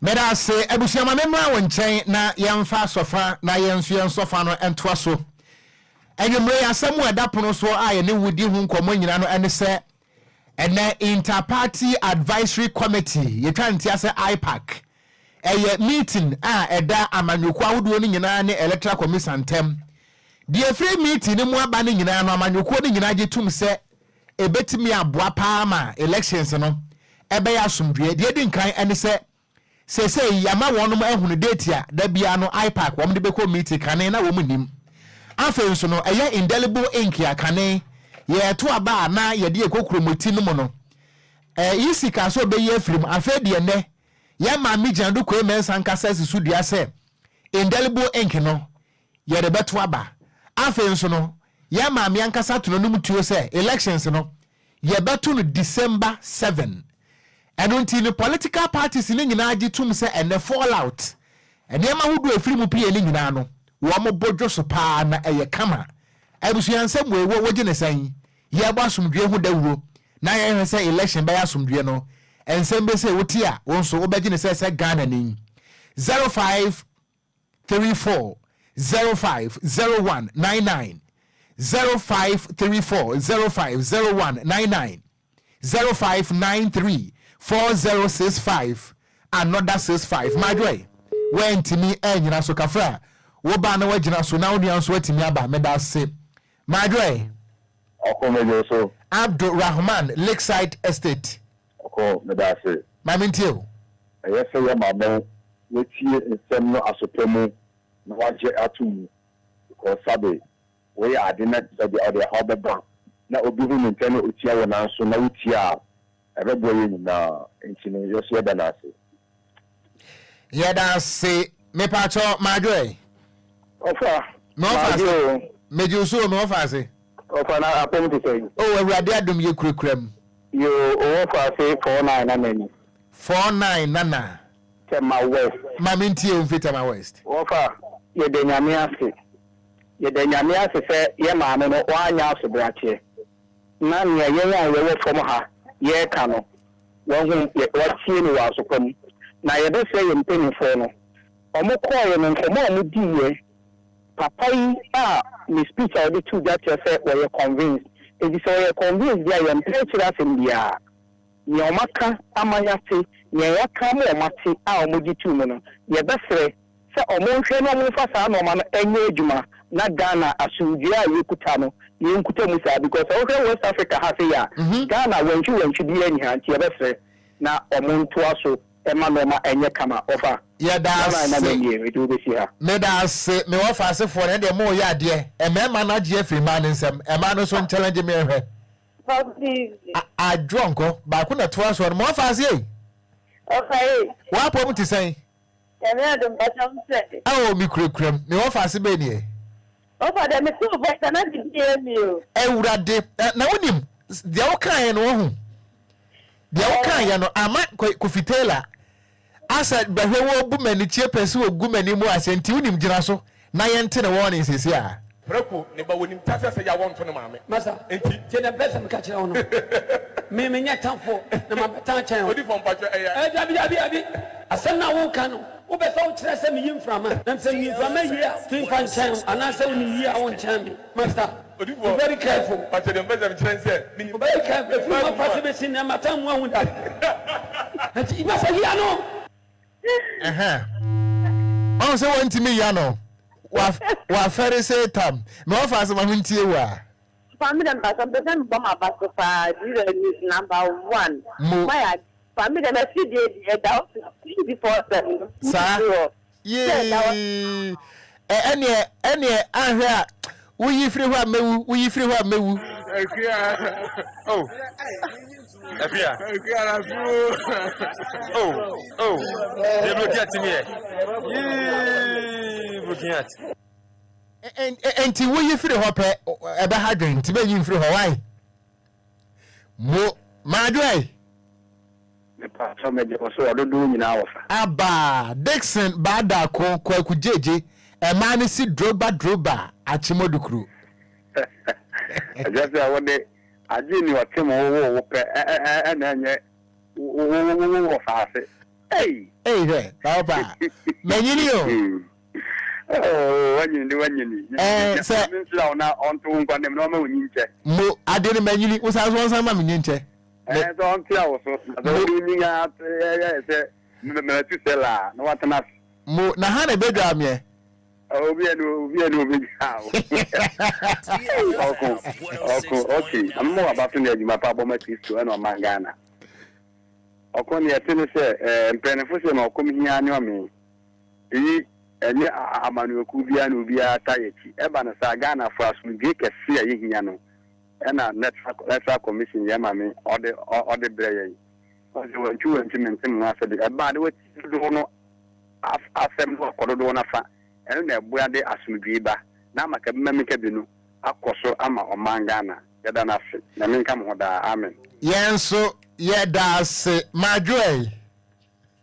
Meda ase abusua ma me mmra wo nkyɛn na yɛmfa sɔfa na yɛn nso yɛn sɔfa no ntoa so. Anwummere yi asɛm a ɛda pono soɔ a yɛne wo di ho nkɔmmɔ nyina no ne sɛ ɛnɛ Inter-Party Advisory Committee, yɛtwa ntia sɛ IPAC, ɛyɛ meeting a ɛda amanyɔkuo ahodoɔ no nyinaa ne Electoral Commission ntam. Deɛ ɛfiri meeting no mu aba no nyinaa no, amanyɔkuo no nyinaa gye tom sɛ ɛbɛtumi aboa paa ma elections no ɛbɛyɛ asomdwoeɛ. Deɛ ɛdi nkan ne sɛ Seesei yɛama wɔnom ahunu date a da biara no IPAC wɔn de bɛkɔ meeting, kane na wɔn nnim. Afei nso no ɛyɛ indelible ink a kane yɛɛto aba a na yɛde yɛ kokuromoti nom no EC kaa sɛ ɔbɛyi afiri mu. Afei deɛ nnɛ yɛn maame Gyinadu Kwei Mensah ankasa asi so dua sɛ indelible ink no yɛde bɛto aba. Afei nso no yɛn maame ankasa to n'anom tuo sɛ elections no Yɛbɛto no December 7. Ɛno nti no political parties no nyinaa gye tom sɛ ɛnnɛ fallout, nneɛma ahodoɔ a ɛfiri mu pue no nyinaa no, wɔn bo dwo so paa na ɛyɛ kama. Abusua nsɛm wei wo wogye no sɛn? Yɛrebɔ asomdwoeɛ ho dawuro na yɛrehwɛ sɛ election bɛyɛ asomdwoeɛ no, nsɛm bi sei wote a wo nso wobɛgye no sɛ sɛ Ghanani? 05 34 05 01 99 05 34 05 01 99 05 93 4065 another 65 Madwoe woantumi annyina so kafra wo ba na wagyina so na wo nua nso atumi aba meda ase Madwoe. Ɔko megye so. Abdul Rahman Lakeside Estate. Ɔko meda ase. Ma mentie o. Ɛyɛ sɛ yɛma mo watie nsɛm no aso pa mu na wagye ato mu because sabe woyɛ ade na sɛdeɛ ɔde ɛhaw bɛba na obi hu no ntɛm na otia wo nanso na wotie a ɛbɛboa yɛn nyinaa nti no yɛso yɛda no ase. Yɛda ase mepakyɛw madwo ɛ. Ɔfa, Me ɔfa ase. madwo o. Megye wo so o me ɔfa ase. Ɔfa na apɔm te sɛn? Oh Awurade adom yɛ kurakura mu. Yoo owɔ faase 49 nana ni. 49 nana. Tema West. Ma me ntie wo mfiri Tema West. Wɔfa, yɛda Nyame ase. Yɛda Nyame ase sɛ yɛ maame no wanyɛ asobrakyeɛ. na nea yɛn a yɛwɔ fam ha yɛreka no, wahu, watie no wɔ aso pa mu. Na yɛbɛsrɛ yɛn mpanimfoɔ no, wɔkɔeɛ no, nkɔmmɔ a wɔdiiɛ, papa yi a ne speech a ɔde too dwa kyerɛ sɛ ɔyɛ convinced. Enti sɛ ɔyɛ convinced deɛ a, yɛmpɛ akyire asɛm biara. Nea wɔaka ama yɛate, nea yɛaka ama wɔate a wɔgye too mu no, yɛbɛsrɛ sɛ wɔnhwɛ na wɔmfa saa nnoɔma no nyɛ adwuma na Ghana asomdwoeɛ a yɛkuta no yɛnkuta mu saa because sɛ wohwɛ West Africa ha sei a Ghana wantwi wantwi biara nni ha nti yɛbɛsrɛ na wɔntoa so ma nnoɔma nyɛ kama wɔfa Yɛda Ghana na ase. nie mede wo bɛsi ha. Meda ase me wɔfa asefoɔ no ɛndeɛ mo yɛ adeɛ mmarima no agye afiri mmaa no nsam mmaa no nso nchallenge me nhwɛ adwoɔ nkɔ baako na ɛtoa soɔ no mo wɔfa ase ei w'apɔ mu te sɛn. Nyame adom mpakyɛw wo sɛ. Awɔ me kurakura mu me wɔfaase bɛn nie. Ɔfa deɛ me too voice a na bibi yɛ mi o. Awurade na wonim deɛ wokaeɛ no wahu deɛ wokaeɛ no ama Kofi Taylor asɛ bɛhwɛ wɔbu m'ani kyie pɛ sɛ wɔgu m'ani mu ase nti wonim gyina so na yɛnte ne wɔne nsɛsi a. Prako ne ba wɔnim tase sɛ yaw wɔnto ne maame Masa, nti. tie deɛ mpɛ sɛ meka kyerɛ wo no. Me, menyɛ tamfo, na mabɛtan akyɛn wo. Odifoɔ mpakyɛ ɛyɛ. Eh, dabi, dabi, dabi. Asɛm no a woreka no, wopɛ sɛ wokyerɛ sɛ meyi mframa? Na sɛ meyi mframa yie a, memfa nkyɛn wo, anaasɛ wonim yie a wonkyɛn me? Masa, be Odifoɔ very careful. mpakyɛ deɛ mpɛ sɛ mekyerɛ ne sɛ menim Be very careful. Ɛfiri Bible mu m'afa a. ase bɛsi nnɛ, matan mu ahu da. Enti, masa, yi ano! Ɔn sɛ wɔntumi ya no wafɛre satan na wafa asɛm aho ntie wo a. Papa me dɛ mpatsɔ mepɛ sɛ mebɔ m'aba so paa Dira news number one Mo. Mayɛ papa me dɛ m'afidie deɛ ɛda hɔ 24/7 no Saa yee ɛneɛ ɛneɛ ahwɛ a woyi firi hɔ a mɛwu woyi firi hɔ a mɛwu. Akua oh Akua Akua na fi o oh oh deɛ brokin ati mi yɛ yee brokin ati. Nti woyi firi hɔ pɛ ɛbɛha dwen nti bɛyi mfiri hɔ why mo maadwoɛ. Mepakyɛw megye wo so ɔdodow nyinaa wɔfa. Abaa Dickson Baadaako Kwaku Gyegye ɛmaa no si Drogba Drogba Akyemodukuro. Ɛkyerɛ sɛ wode agye ni ɔte mo wo wo pɛ ɛna ɛnyɛ wo wo wo wɔ faase. Ei! Ei hwɛ papa manyini o. Oh, wanyini de wanyini. Eh, sɛ. Nyame nhyira wo na ɔnto wo nkwa ntam na ɔma wo nyinkyɛ. Mo ade no manyini wo san so ɔnsan ma me nyinkyɛ. Ɛɛ sɛ ɔntea wo so na sɛ wode wo nyin ara yɛ sɛ Metusela a na watena ase. Mo na ha na ebedwaa meɛ. Obi ɛni obi ɛni obi dwaa wo. Ɔko ɔko okay na mema waba so ne adwuma pa bɔ ma Kristo ɛna ɔman Ghana. Ɔko ne ɛte ne sɛ ɛɛ mpanyinfo sɛ ma ɔkɔm hia ne ɔmee. Eyi ɛnyɛ amanyɔkuo biara na obiara ta yɛ akyi. Ɛba no saa Ghanafoɔ asomdwie kɛse a yɛhia no ɛna Electoral Commission yɛ ma me ɔde ɔde brɛ yɛn. Ɔse wantwi wantwi mente me ho ase de ɛbaa de wati dodow no asɛm no akɔ dodow no afa ɛno na ɛboa de asomdwee ba na ama kabima mi kabi no akɔ so ama ɔman Ghana yɛda no ase Nyame nka mo ho daa amen. Yɛn nso yɛda ase Madwoe.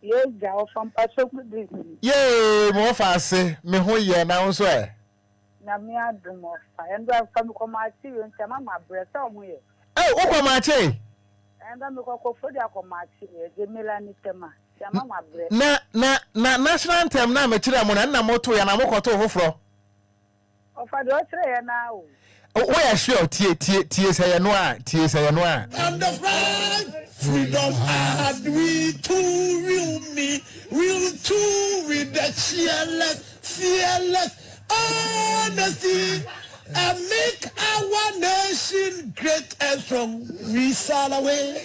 Yes gya ɔfa mpakyɛw good evening. Yay mo ɔfa ase me ho yɛ na wo nso ɛ. Nyame adom ɔfa ɛndɔ fa me kɔ maakye wei nti ama mabrɛ sɛ ɔho yɛ. Ei wo kɔ maakye. Ɛndɔ me kɔ kɔfɔdi akɔ maakye ɛgye Melanie Tema nti ama mabrɛ. Na na na national anthem no a me kyerɛɛ mo no ɛno na mo too yɛ anaa mo kɔ too foforɔ. Ɔfa deɛ ɔkyerɛ yɛ naa o. Wo yɛ sure tie tie tie sɛ yɛ no a tie sɛ yɛ no a. And the flag freedom hard we too will me will too with the cheerless fearless honesty and make our nation great and strong we shall away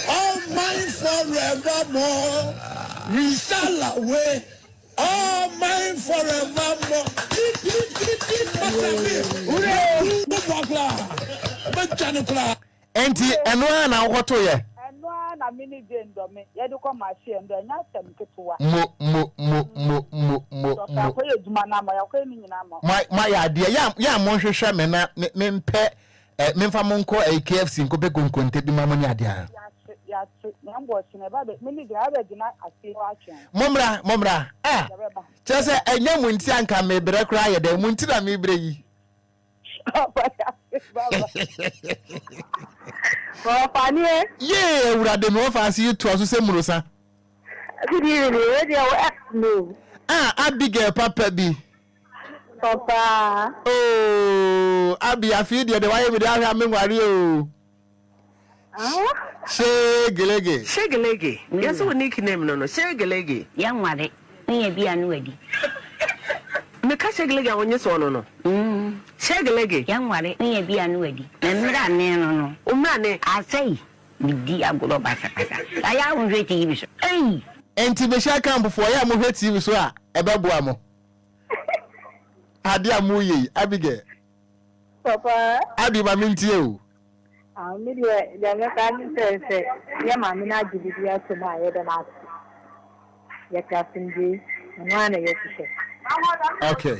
all mine forevermore we shall away all mine forevermore Enti ɛno ara na wokɔto yɛ? Ɛno ara na me ne Jane dɔ me yɛde kɔ mahyeɛ ndɔ ɛnyɛ asɛm ketewa. Mo mo mo mo mo mo Dɔkta mo. akɔyɛ adwuma no ama yɛakɔyɛ ne nyinaa ama. Mo moayɛ adeɛ yɛ a yɛ a monhwehwɛ me na me mempɛ ɛ memfa mo nkɔ ɛyi KFC nkɔpɛ konkonte bi ma mo ne adeɛ a. Yɛate yɛate na mbɔ ɔkyena ɛba bɛ me ne Jane abɛgyina aseɛ hɔ atwɛn. Mommra mommra ah Yɛbɛba. kyerɛ sɛ ɛnyɛ mo nti anka mebrɛ koraa yɛ dɛn mo nti na mebrɛ yi. Wɔfa nie. Yee awurade me wɔfa ase yi toa so sɛ murosa. Good evening, wei deɛ wo ex no. Ah Abigail papa bi. Papa. Oh Abi afei deɛ deɛ wayɛ me deɛ ahwɛ a me nware o. Shegelege. Shegelege, yɛse wo nick name no no, Shegelege. Yɛnware, wonya bi a na wadi. Meka Shegelege a wonye sɛ ɔno no, Shegelege. Yɛnware, wonya bi a na wadi. Me mmerane no no. Wo mmerane. Asɛi, medi agorɔ basabasa. Ayɛ a wonhwɛ TV so, ei! Enti mehyɛ campfoɔ, yɛ a mohwɛ TV so a, ɛbɛboa mo. Adeɛ a moreyɛ yi, Abigail. Papa. Abi ma mentie o. Ah, me deɛ deɛ mɛka ne sɛ sɛ yɛ maame no agye biribi ato mu a yɛda no ase. Yɛpɛ asomdwoe, ɛno ara na yɛhwehwɛ. Okay.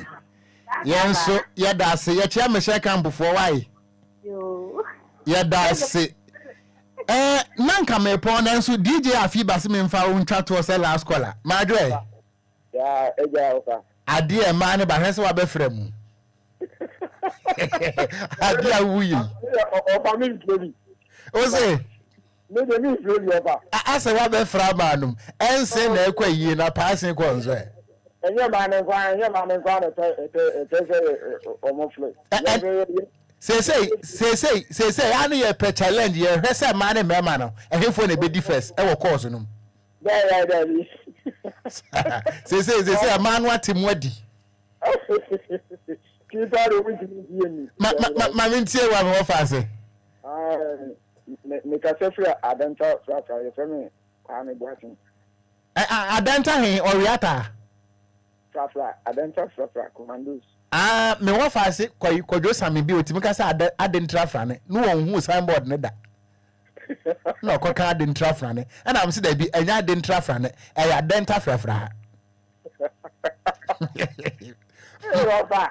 Yɛn nso yɛda ase. Yɛkyia mehyɛ kampofoɔ wae. Yɛda ase. Eh, na nka mepɔn nanso DJ Afi ba se memfa wo ntwa toɔ sɛ last caller. Madwoɛ. Yaa agya ɔfa. Adeɛ mmaa ne ba hwɛ sɛ wabɛfra mu. Adeɛ a woyɛ yi. Ɔfa mi nfiri bi. O se. Mi de mi nfiri bi ɔfa. Asɛ wabɛfra maa nom. Ɛnse na ɛkɔ yie na paase kɔ nso ɛ. Ɛnyɛ maa ne nkwa ɛnyɛ maa ne nkwa na ɛtɛ ɛtɛ ɛtɛ sɛ ɔmo fili. Seesei seesei seesei ano yɛ pɛ challenge yɛhwɛ sɛ mmaa ne mmarima no ɛhefoɔ na ɛbɛdi first ɛwɔ course no mu. Daabi daabi. Seesei seesei ɛmaa no ate mu adi. Tipa de omi ntumi ntie ni. Ma ma ma ma mi ntie wa mi wɔ fa ase. Me kasa firi Adenta Frafra yɛfrɛ me Kwame Boateng. Adenta he ɔweata. Frafra Adenta Frafra Commandos. Ah me wɔ fa ase kɔ kɔdwo same bi otimi kasa ade adentra frane no wɔn hu signboard ne da. na ɔkɔka ade ntra frane ɛna mo sɛ dabi ɛnyɛ ade ntra frane ɛyɛ adɛnta frafra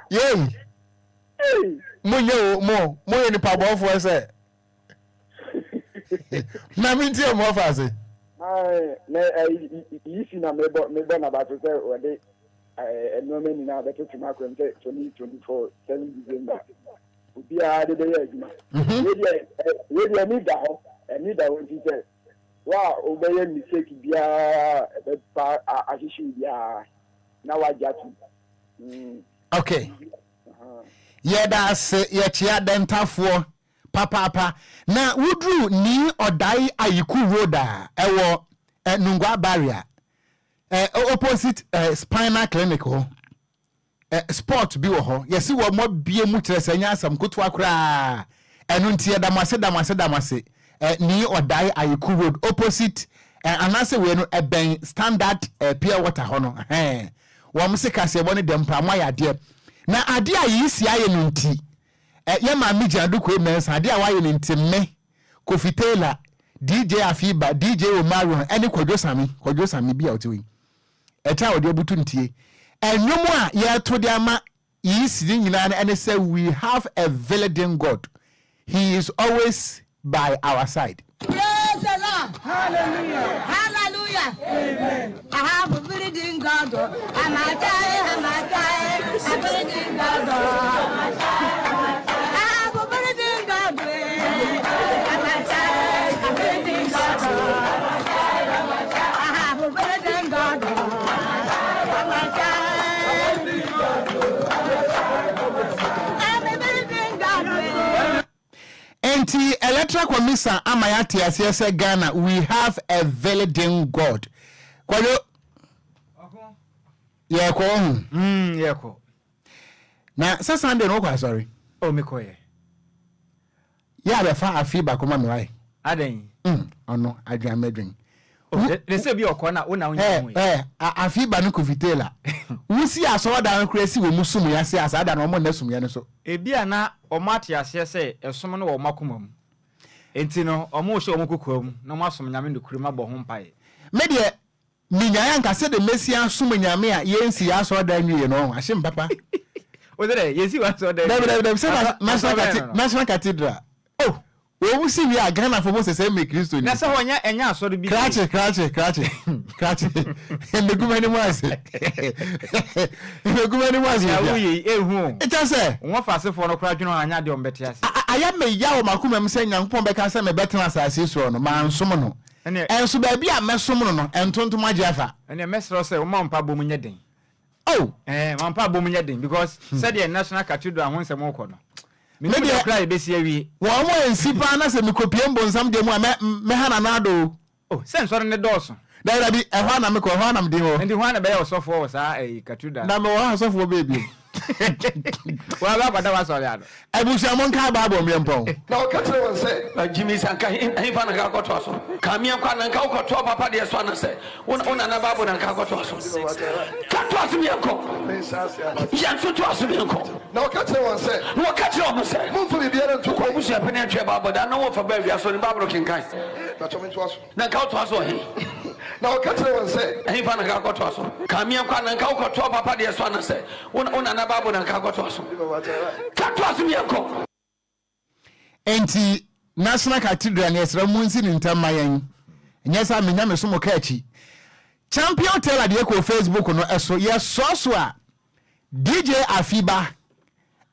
yei monyɛ o mo moyɛ nipa bɔfoɔ sɛ na mentie mo ɔfa ase yisi na mebɔ mebɔ n'abaso sɛ wɔde nneɛma nyinaa bɛtoto mu akɔm sɛ 2024 7 December obiara de bɛyɛ adwuma. Mhm. Wei deɛ wei deɛ ani da hɔ ani da hɔ nti sɛ wo a wobɛyɛ mistake biara ɛbɛpa ahyehye wo biara na wagye atom. Mm. Okay. Yɛda ase yɛkyea dɛntafoɔ papaapa na woduru ni ɔdae ayiku road a ɛwɔ eh, Nungua barrier eh, opposite eh, spinal clinic hɔ. Eh, sport bi wɔ hɔ, yɛse wɔn abue mu kyerɛ sɛ ɛnyɛ asɛm kotoa koraa. Ɛno nti yɛda mo ase, da mo ase, da mo ase. Eh, Nii Ɔdae Ayeku Road, opposite, eh, anaasɛ wei no, ɛbɛn Standard eh, Pure Water hɔ no. Ɛhɛn. Wɔn se kaseɛbɔ no dɛm paa, moayɛ adeɛ. Na adeɛ a Yisi ayɛ no nti, eh, yɛ maame Gyina Dukoe Mensah, adeɛ a wayɛ no nti, me, Kofi Taylor, DJ Afiba, DJ Omarion, ɛne Kwadwo Same, Kwadwo Same bi a ɔte hɔ yi. Ɛkyɛ a wɔde abutu ntie. Ɛnwom a yɛreto de ama Yeast no nyinaa no ɛne sɛ we have a villiding God, he is always by our side. Praise the Lord. Hallelujah. Hallelujah. Amen. I have a building God. I'm a child. I'm a child. A building God. I have a building God. I'm a child. A building God. I have a building God. I'm a child. I'm a building God. Enti Electoral Commission ama yɛate aseɛ sɛ Ghana we have a villiding God. Kwadwo, yɛkɔ ɔho. Mm, yɛkɔ. Na sɛ Sunday no wokɔ asɔre? Oh, mekɔyɛ. Yɛ a bɛfa afe baako ma me wae. Adɛn? Mm, ɔno, adwen amɛdwen. Oh, de sɛ bi ɔkɔ na wo na wonya ho yi. Eh, afe ba no Kofi Taylor. Wosi asɔredan no koraa si wɔ mu som yɛ ase a saa da no wɔn nna sumyɛ no so. Ebia na wɔate aseɛ sɛ ɛsom no wɔ wɔn akoma mu. Enti no, wɔrehyɛ wɔn kokoam na wɔasom Nyame nokorɛm abɔ ho mpaeɛ. Me deɛ, Menyae anka sɛdeɛ mɛsi asom Nyame a yɛnsi yɛn asɔredan nwieɛ no, ɔho, ahye me papa. Wo sɛ dɛ, yɛnsi w'asɔredan Dabi, dabi, dabi, sɛ National Cathedral. Oh! Wɔn si wie a Ghana fo mo sɛ sɛ me Kristo ni. Na sɛ hɔ nyɛ ɛnyɛ asɔre bi. Krakye krakye krakye krakye mbegu m'anim ase mbegu m'anim ase. Nea woyɛ yi ehu o. Kyɛ sɛ. Wɔn fa asefoɔ no koraa dwene ho anyɛ adeɛ wɔn bɛte ase. Ayɛ me ya wɔ m'akoma mu sɛ Nyankopɔn bɛka sɛ mebɛtena asase soɔ no mansom no. Ɛnso baabi a mɛsom no no ntontom agye afa. Ɛneɛ mɛsrɛ wo sɛ woma wo mpaebɔ mu nyɛ den. Oh! Ɛɛ ma mpaebɔ mu nyɛ den because sɛdeɛ National Cathedral ho nsɛm rekɔ no. Menim da koraa a yɛbɛsi awie. Wɔn a ɛnsi paa na sɛ mekɔpie mbonsam deɛ mu a mɛ mɛha Nana Addo o. Oh, sɛ nsɔre no dɔɔso. Dabi dabi, ɛhɔ ara na mekɔ, ɛhɔ ara na medi hɔ. Nti hwan na ɛbɛyɛ ɔsɔfoɔ wɔ saa ɛyi cathedral? Na mewɔ ha asɔfoɔ bɛɛ bio. Wɔn abɛ akɔda w'asɔre ano. Abusua monkae Bible mmea mpɔn. Na ɔka kyerɛɛ wɔn sɛ. Na Jimmy sɛ anka hefa na nka akɔtoa so? Ka meɛnkɔ anaa nka wokɔtoa papa deɛ so anasɛ wo nana Bible na nka akɔtoa so? Ka toa so meɛnkɔ. Yɛn nso toa so meɛnkɔ. Na ɔka kyerɛɛ wɔn sɛ. Na wɔka kyerɛɛ wɔn sɛ. Mommfa biribiara nto kwan. W'abusua panin atwerɛ Bible da na wɔfa baa awia so ne Bible kenkan. Pakyɛ mentoa so. Na nka wotoa so wɔ he? Na ɔka kyerɛɛ wɔn sɛ. Ɛhefa na nka akɔtoa so? Ka meɛnkɔ anaa nka wokɔtoa papa deɛ so anasɛ wo nana Bible na nka akɔtoa so? Ka toa so meɛnkɔ. Enti National Cathedral no yɛsrɛ mo nsi no ntɛm ma yɛn, nyɛ saa menya me som ka akyi. Champion Taylor deɛ kɔɔ Facebook no so, yɛsɔɔ so a DJ Afiba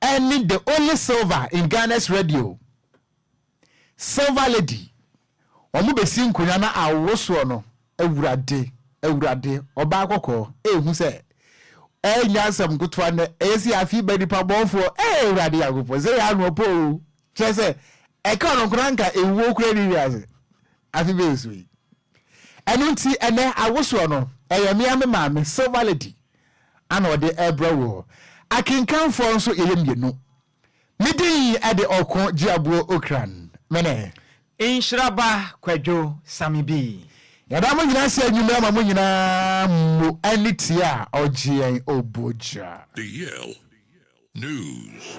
ɛne the only silver in Ghana's radio, Silver Lady, wɔn bɛsi nkonnwa na awosoɔ no, Awurade, Awurade, ɔbaa kɔkɔɔ, ɛhu sɛ ɛnyɛ asɛm nkotoa nnɛ, ɛyɛ sɛ afi ba nipa bɔnfoɔ, ɛɛ Awurade Nyankopɔn, sɛ yɛ ano ɔpɔ o, kyerɛ sɛ ɛka ɔno nkora nka ewuo kura ni wiase, afi bɛyɛ so yi. Ɛno nti ɛnɛ awosoɔ no, ɛyɛ mmea me maame, Silver Lady, ana ɔde ɛbrɛ woɔ. Akenkanfoɔ nso yɛyɛ mmienu. Me din de Ɔko Gyeabuo Okran. Me ne. Nhyira ba Kwadwo Sami bi. Yɛda mo nyinaa ase anwummerɛ ama mo nyinaa mo ani tie a ɔgye yɛn obogya. DL News.